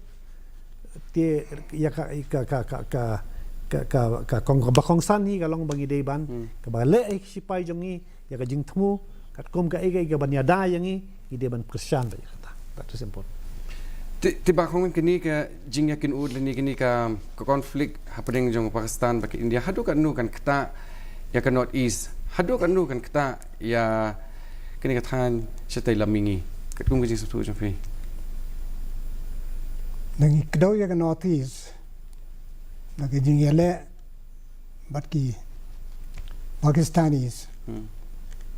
te ïa ka, ka, ka kong, kaba kongsan hi ka long ba ngi dei ban, kaba leh hi ki sipai jong ngi, ïa ka jingthmu, katkum kaei kaei kaban ïada ïa ngi, ngi dei ban kyrshan beit ïa kata. That is important. Te, te Bah Hongmen, kane ka jingïakynduh lane kane ka, ka conflict hapdeng jong Pakistan bad ka India, haduh katno kan ktah ïa ka North East, haduh katno kan ktah ïa kane ka thaiñ shatei lam mihngi, katkum ka jingsngewthuh jong phi? Ngi kdew ïa ka North East, na ka jingïaleh bad ki Pakistanis.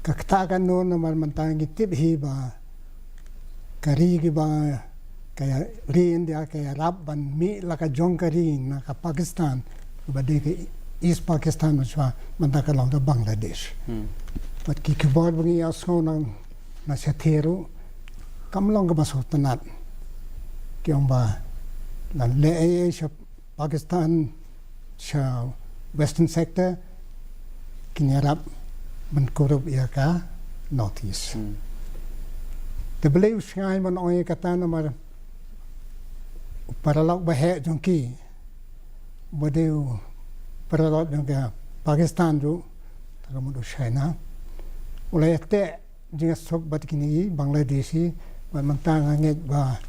Ka ktah katno namar mynta ngi tip hi ba ka ri kiba, ka ri India ka ïarap ban mih la ka jong ka ri na ka Pakistan, ba dei ka East Pakistan, mynta ka long ka Bangladesh. Bad ki khubor ba ngi ïohsngew na, na shathie ruh kam long kaba sngewtynnat. Ki ong ba la leh ei ei sha Pakistan, sha Western Sector, kin ïarap ban kurup ïa ka North East. Te balei u shngaiñ ban ong ïa kata namar u paralok ba heh jong ki, ba dei u paralok jong ka Pakistan ruh, ta ka mut u China, u la ïateh jingïasuk bad kine ki Bangladeshi, bad mynta nga ngeit ba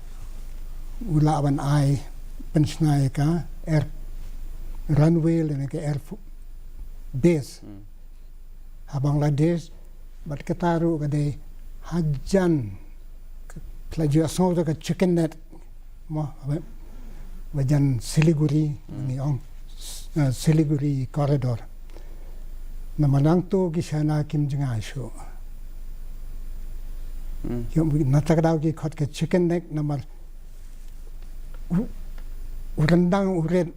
u lah ban ai pynshna ïa ka air runway lane ka air fo-, base ha Bangladesh, bad kata ruh ka dei hajan ka, ka la ju ïohsngew da ka chicken neck, mo, ba, ba jan Siliguri, ngi ong, eh, Siliguri corridor. Namar nangta ki China kim jngai shuh. Ki ong, na kata ka daw ki khot ka chicken neck namar u, u ryndang u rit.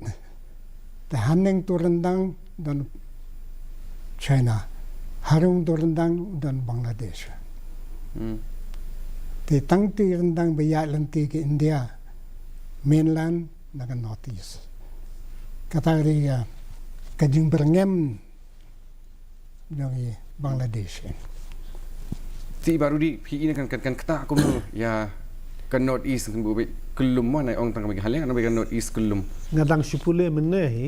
Te haneng tu ryndang don China. Harum tu ryndang don Bangladesh. Te tang tu ryndang ba ïaid lynti ka India mainland na ka North East. Kata ka dei ka, ka jingbyrngem jong i Bangladesh. Te i Bah Rudy, phi i na kan, kan, kan ktah kumno ïa ka North East, kan beit kyllum mo, nai ong tang ka Meghalaya, kan beit ka North East kyllum. Nga dang shu pule mynne hi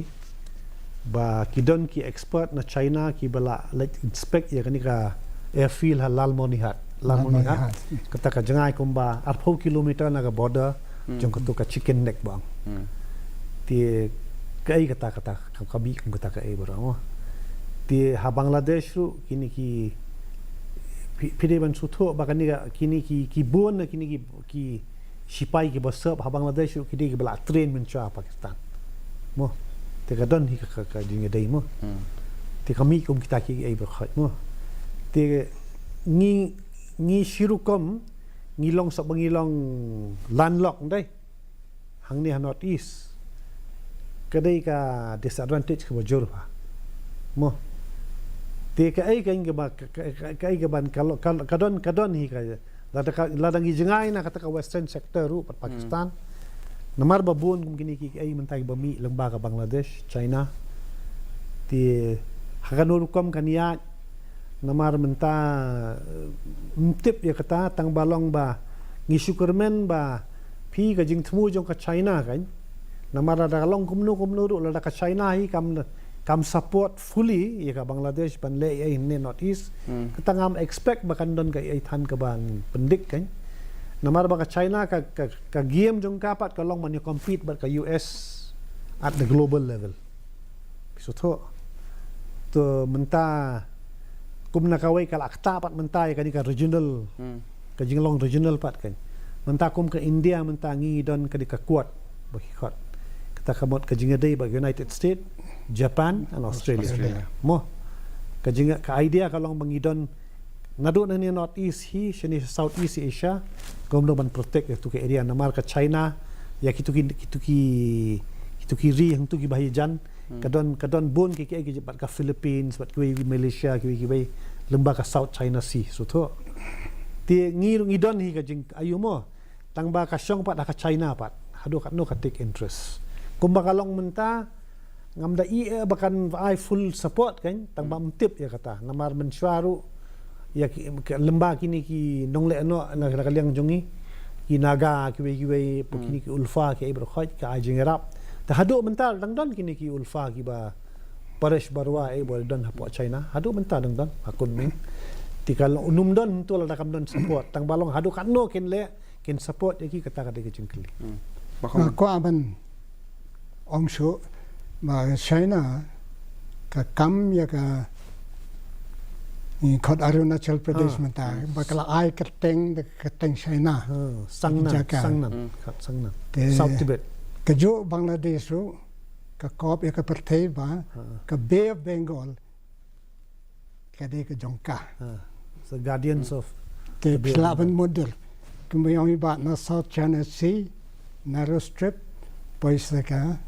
ba ki don ki expert na China kiba la leit inspect ïa kane ka airfield ha Lalmonihat. Lamonihat. Kata ka jngai kumba arphew kilometer na ka border jong katu ka Chicken Neck ba ong. Te kaei kata, kata ka, ka mih kum kata kaei baroh mo. Te ha Bangladesh ruh kine ki phi, phi dei ban sngewthuh ba kane ka, kine ki, ki bun na kine ki, ki sipai kiba sop ha Bangladesh ruh ki dei kiba la train mynshuwa ha Pakistan. Mo. Te ka don hi ka, ka, ka jingïadei mo. Te ka mih kum kita kiei baroh khoit mo. Te ngi, ngi shi rukom, ngi long sop ba ngi long landlocked dei. Hangne ha North East. Ka dei ka disadvantage kaba jur bha. Mo. Te kaei ka, ka, ka, ka, kaei ka ban ka, ka, ka don, ka don hi ka, lada ka, lada ngi jngai na kata ka western sector ruh pat Pakistan. Namar ba bun kum kine ki, kiei mynta kiba mih lyngba ka Bangladesh, China. Te ha kano rukom kan ïaid, namar mynta, eh, ym tip ïa kata, tang ba long ba ngi shu kyrmen ba phi ka jingthmu jong ka China kan. Namar lada ka long kumno kumno ruh, lada ka China hi kam, kam support fully ïa ka Bangladesh ban leh ei ei ne North East. Kata ngam expect ba kan don kaei than kaban pyndik kan. Namar ba ka China ka, ka, ka game jong ka pat ka long ban ïa compete bad ka U S at the global level. Phi sngewthuh. To mynta kum na kawei ka la ktah pat mynta ïa kane ka regional, ka jinglong regional pat kan. Mynta kum ka India mynta ngi don kane ka Quad ba ki khot. Kata ka mut ka jingïadei bad United States, Japan and Australia. Australia. Mo. Ka jing, ka idea ka long ba ngi don naduh na ne North East hi, shane South East Asia, kumno ban protect ïa katu ka area namar ka China, ïa kitu ki, kitu ki, kitu ki ri hangtu kiba hajan, ka don, ka don bun ki, ki, ki, bad ka Philippines, bad kiwei, Malaysia, kiwei, kiwei, lyngba ka South China Sea, sngewthuh. Te ngi ruh ngi don hi ka jing, ayu mo, tang ba ka shong pat ha ka China pat, haduh katno ka take interest. Kumba ka long mynta, ngam da ïeh ba kan ai full support kan, tang ba ym tip ïa kata. Namar mynshuwa ruh, ïa ki, ki, lyngba kine ki nongleh noh na, na ka liang jong ngi, ki Naga, kiwei, kiwei, po kine ki ULFA, kiei baroh khoit, ka ai jingïarap. Te haduh mynta dang don kine ki ULFA kiba Paresh Baruah ei ba don hapoh China. Haduh mynta dang don, ha Kunming. Te ka long, ym don to lada kam don support. Tang ba long haduh katno kin leh, kin support ïa ki, kata ka dei ka jingkylli. Ba kham kwah ban ong shuh ba China ka kam ïa ka, ngi khot Arunachal Pradesh mynta, ba ka la ai kyrteng da ka kyrteng China. Sangnan, jaka. Sangnan, khot Sangnan. Te South Tibet. Kajuh Bangladesh ruh ka kop ïa ka pyrthei ba ka Bay of Bengal ka dei ka jong ka. The guardians of the Bay of Bengal. Te phi lah ban mutdur. Kumba ong i Bah na South China Sea, narrow strip, poi sa ka,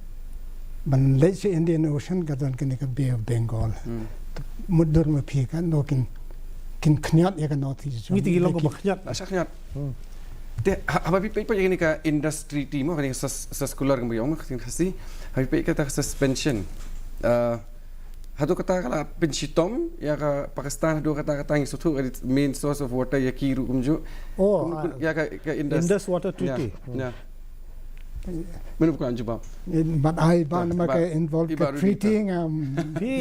ban leit sha Indian Ocean ka don kane ka Bay of Bengal. Mutdur ma phi katno kin, kin khñiot ïa ka North East. Ngi te ngi long kaba khñiot. Ba shah khñiot. Te ha, haba phi peit pat ïa kane ka Indus Treaty mo, kane ka sus-, suskular kumba ong mo ka ktien Khasi. Haba phi peit kata ka suspension. Eh, haduh katta ka la pynshitom ïa ka Pakistan, haduh katta, katta ngi sngewthuh ka main source of water ïa ki ruh kumjuh. Oh, kum, kum, ah, ïa ka, ka Indus. Indus Water Treaty. Ïa, ïa. Mynta ka jubab. Bad ai ba, ba, nama ka involve ka treaty ngam. Phi,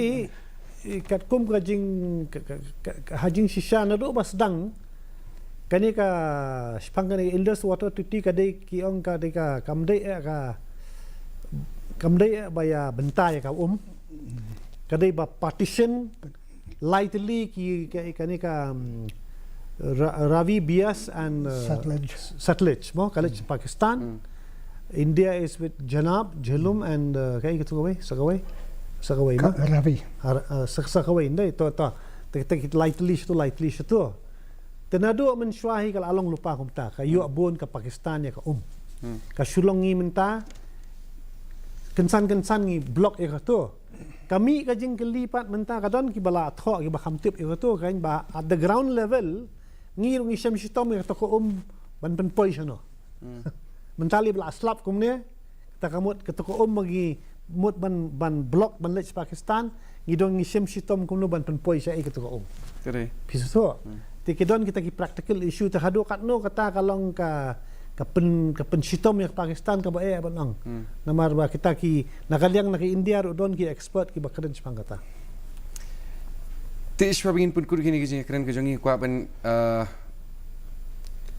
eh, katkum ka jing, ka, ka, ka, ka, ha jingshisha naduh ba sdang kane ka, shaphang kane Indus Water Treaty ka dei ki ong ka dei ka, kam dei eh ka, kam dei eh ba ïa bynta ïa ka um. Ka dei ba partition, lai tylli ki, ka, kane ka, um, Ra-, Ravi, Bias and, uh, Satluj. Satluj, mo, ka leh Pakistan. India is with Chenab, Jhelum and, uh, kaei katu kawei, sa kawei, sa kawei, mo? Ravi. Ar, uh, sa, sa kawei, ndai, to, to. Te, te, lai tylli shitu, lai tylli shitu. Te naduh mynshuwa hi ka la long lypa kumta, ka ïoh bun ka Pakistan ïa ka um. Ka shu long ngi mynta, kynsan kynsan ngi block ïa katu. Ka mih ka jingkylli pat mynta ka don kiba la thoh kiba kham tip ïa katu kan ba at the ground level, ngi ruh ngi shem shitom ïa katu ka um ban pynpoi shano. Mynta lei ba la slap kumne, kata ka mut katu ka um ba ngi mut ban, ban block ban leit sha Pakistan, ngi don ngi shem shitom kumno ban pynpoi shaei katu ka um. Phi sngewthuh. Te ki don kita ki practical issue, te haduh katno kata ka long ka, ka pyn, ka pynshitom ïa ka Pakistan kaba eh ban ong. Namar ba kita ki, na ka liang na ka India ruh don ki expert kiba kren shaphang kata. Te shuwa ba ngin pynkut kine ki jingkren ka jong ngi kwah ban, eh,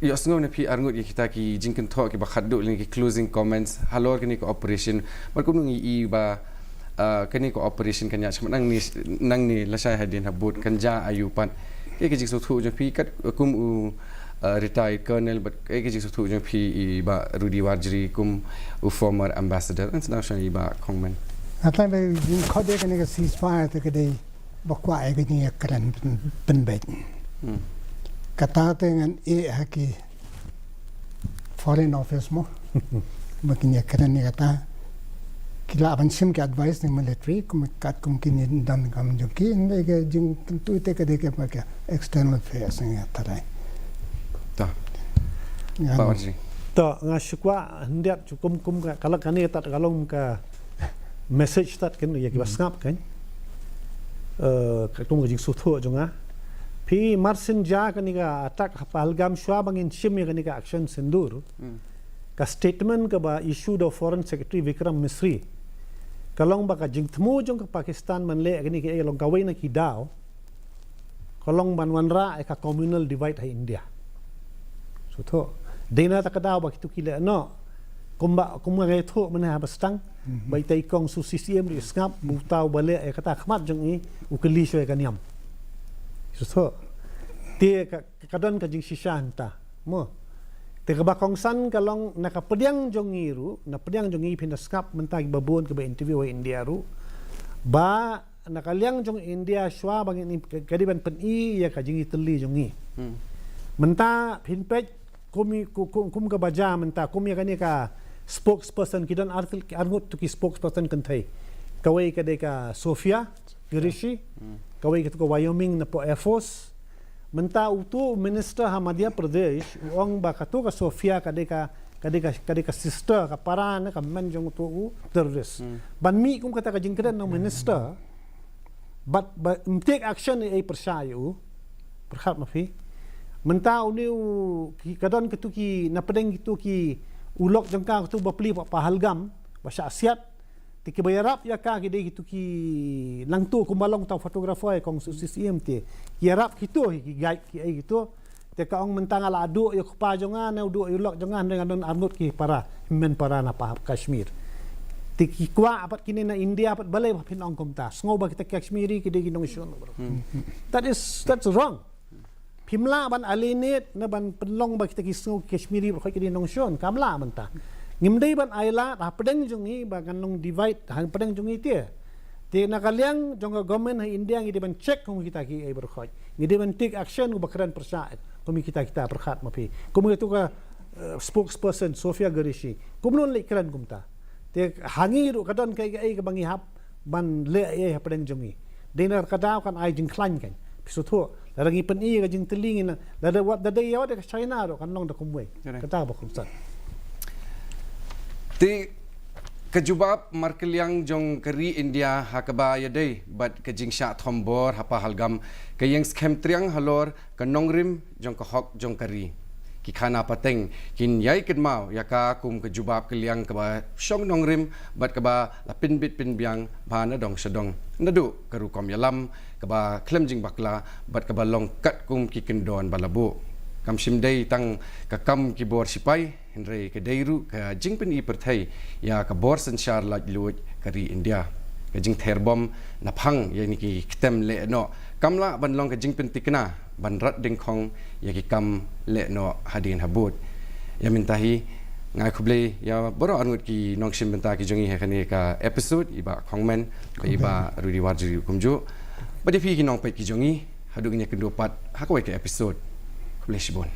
ïohsngew na phi arngut ïa kita ki jingkynthoh kiba khatduh lane ki closing comments halor kane ka operation. Bad kumno ngi i ba, ah, kane ka operation kan ïaid shakhmat nangne, nangne lashai hadien habud kan jia aïu pat. Kaei ka jingsngewthuh jong phi kat kum u, ah, retired colonel, bad kaei ka jingsngewthuh jong phi i Bah Rudy Warjri kum u former ambassador? Ngan sdang sha i Bah Kongman. Nga tang ba jingkhot ïa kane ka ceasefire te ka dei ba kwah ïa ka jingïakren pyn-, pynbeit. Hmm. Kata te ngan ïeh ha ki Foreign Office mo. Ba kin ïakren ïa kata. Ki lah ban shim ki advice na military, kum katkum kine ki donkam jong ki, hynrei ka jingkyntu te ka dei kaba ka external affairs nga tharai. Ta. Ngan Bah Warjri. To, nga shu kwah khyndiat shu kum kum ka, ka long kane tat ka long ka message tat kan ïa kiba sngap kan. Eh, ka kum ka jingsngewthuh jong nga. Phi mar shen jia kane ka attack ha Pahalgam shuwa ba ngin shim ïa kane ka Action Sindoor. Hmm. Ka statement kaba issue da u Foreign Secretary Vikram Misri ka long ba ka jingthmu jong ka Pakistan ban leh kane kaei ka long kawei na ki daw ka long ban wanrah ïa ka communal divide ha India. Sngewthuh. Dei na kata ka daw ba kito ki leh noh. Kumba, kumba nga ïathuh mynne haba sdang. Mhm. Ba ita i kong Susie Syiem ruh i sngap, ba uta uba leh ïa kata ha khmat jong i u kylli shuwa ïa ka niam. Sngewthuh. Te ka, ka don ka jingshisha hangta. Mo. Te kaba kongsan ka long na ka pdiang jong ngi ruh, na pdiang jong ngi phin da sngap mynta kiba bun kiba interview ha India ruh. Ba na ka liang jong India shuwa ba ngin, ka, ka dei ban pyni ïa ka jingïatylli jong ngi. Hmm. Mynta phin peit kum i, ku-, kum, kum kaba jia mynta, kum ïa kane ka spokesperson, ki don ar-, arngut to ki spokesperson kynthei. Kawei ka dei ka Sophia Qureshi, hmm, kawei ka to ka Wyoming na pdeng Air Force. Mynta uto u minister ha Madhya Pradesh u ong ba kato ka Sophia ka dei ka, ka dei ka, ka dei ka sister, ka para ne ka hynmen jong uto u terrorist. Hmm. Ban mih kum kata ka jingkren na u minister, bad ba ym take action ei ei pyrshah ïa u. Pyrkhat ma phi. Mynta une u, ki, ka don kito ki, na pdeng kito ki, u lok jong ka kito bapli ha Pahalgam ba shah siat. Te kiba ïarap ïa ka ki dei kito ki nangto kumba long uta u photographer ïa kong Susie Syiem te. Ki ïarap kito, ki guide kiei kito. Te ka ong mynta nga la duh ïa u kpa jong nga ne u duh ïa u lok jong nga, hynrei nga don arngut ki para, hynmen para na pa Kashmir. Te ki kwah pat kine na India pat balei ba phin ong kumta. Sngew ba kita Kashmiri ki dei ki nongshun. Hmm. That is, that's wrong. Phim lah ban alienate ne ban pynlong ba kita ki sngew Kashmiri baroh khoit ki dei nongshun, kam lah mynta. Ngim dei ban ailad, hapdeng jong ngi ba ngan long divide hapdeng jong ngi te. Te na ka liang jong ka government ha India ngi dei ban check kum kita kiei baroh khoit. Ngi dei ban take action kumba kren pyrshah kum kita kita, pyrkhat ma phi. Kum ïa to ka, eh, spokesperson Sophia Qureshi. Kumno leh kren kumta. Te ha ngi ruh ka don kaei kaei kaba ngi hap ban leh ei ei hapdeng jong ngi. Dei na ka daw kan ai jingkhlaiñ kan. Phi sngewthuh. Lada ngi pyni ka jingtylli ngi na, lada wat, da dei ïa wat ka China ruh kan long da kumwei. Correct. Kata ba kongsan. Te ka jubab markylliang jong ka ri India ha kaba ïadei bad ka jingshah thombor ha Pahalgam ka ïeng skhem triang halor ka nongrim jong ka hok jong ka ri. Ki khana pateng kin ïai kynmaw ïa ka kum ka jubab kylliang kaba shong nongrim bad kaba la pynbit pynbiang bha na dong sha dong. Naduh ka rukom ïalam kaba khlem jingbakla bad kaba long katkum ki kyndon ba la buh. Kam shym dei tang ka kam ki bor sipai, hynrei ka dei ruh ka jingpyni pyrthei ïa ka bor synshar laitluid ka ri India. Ka jingther bom na phang ïa kine ki ktem leh noh kam lah ban long ka jingpyntikna ban rat dyngkhong ïa ki kam leh noh hadien habud. Ïa mynta hi nga ai khublei ïa baroh arngut ki nongshim bynta ki jong ngi ha kane ka episode, i Bah Kongman bad i Bah Rudy Warjri kumjuh. Bad ïa phi ki nongpeit ki jong ngi, haduh ngin ïakynduh pat ha kawei ka episode. Khublei shibun.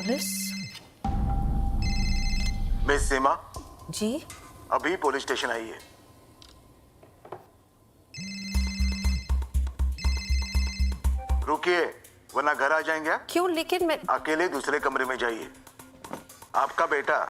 Police? Miss Seema? जी? अभी police station आई है। रुकिए, वरना घर आ जाएंगे। क्यों? लेकिन मैं अकेले दूसरे कमरे में जाइए। आपका बेटा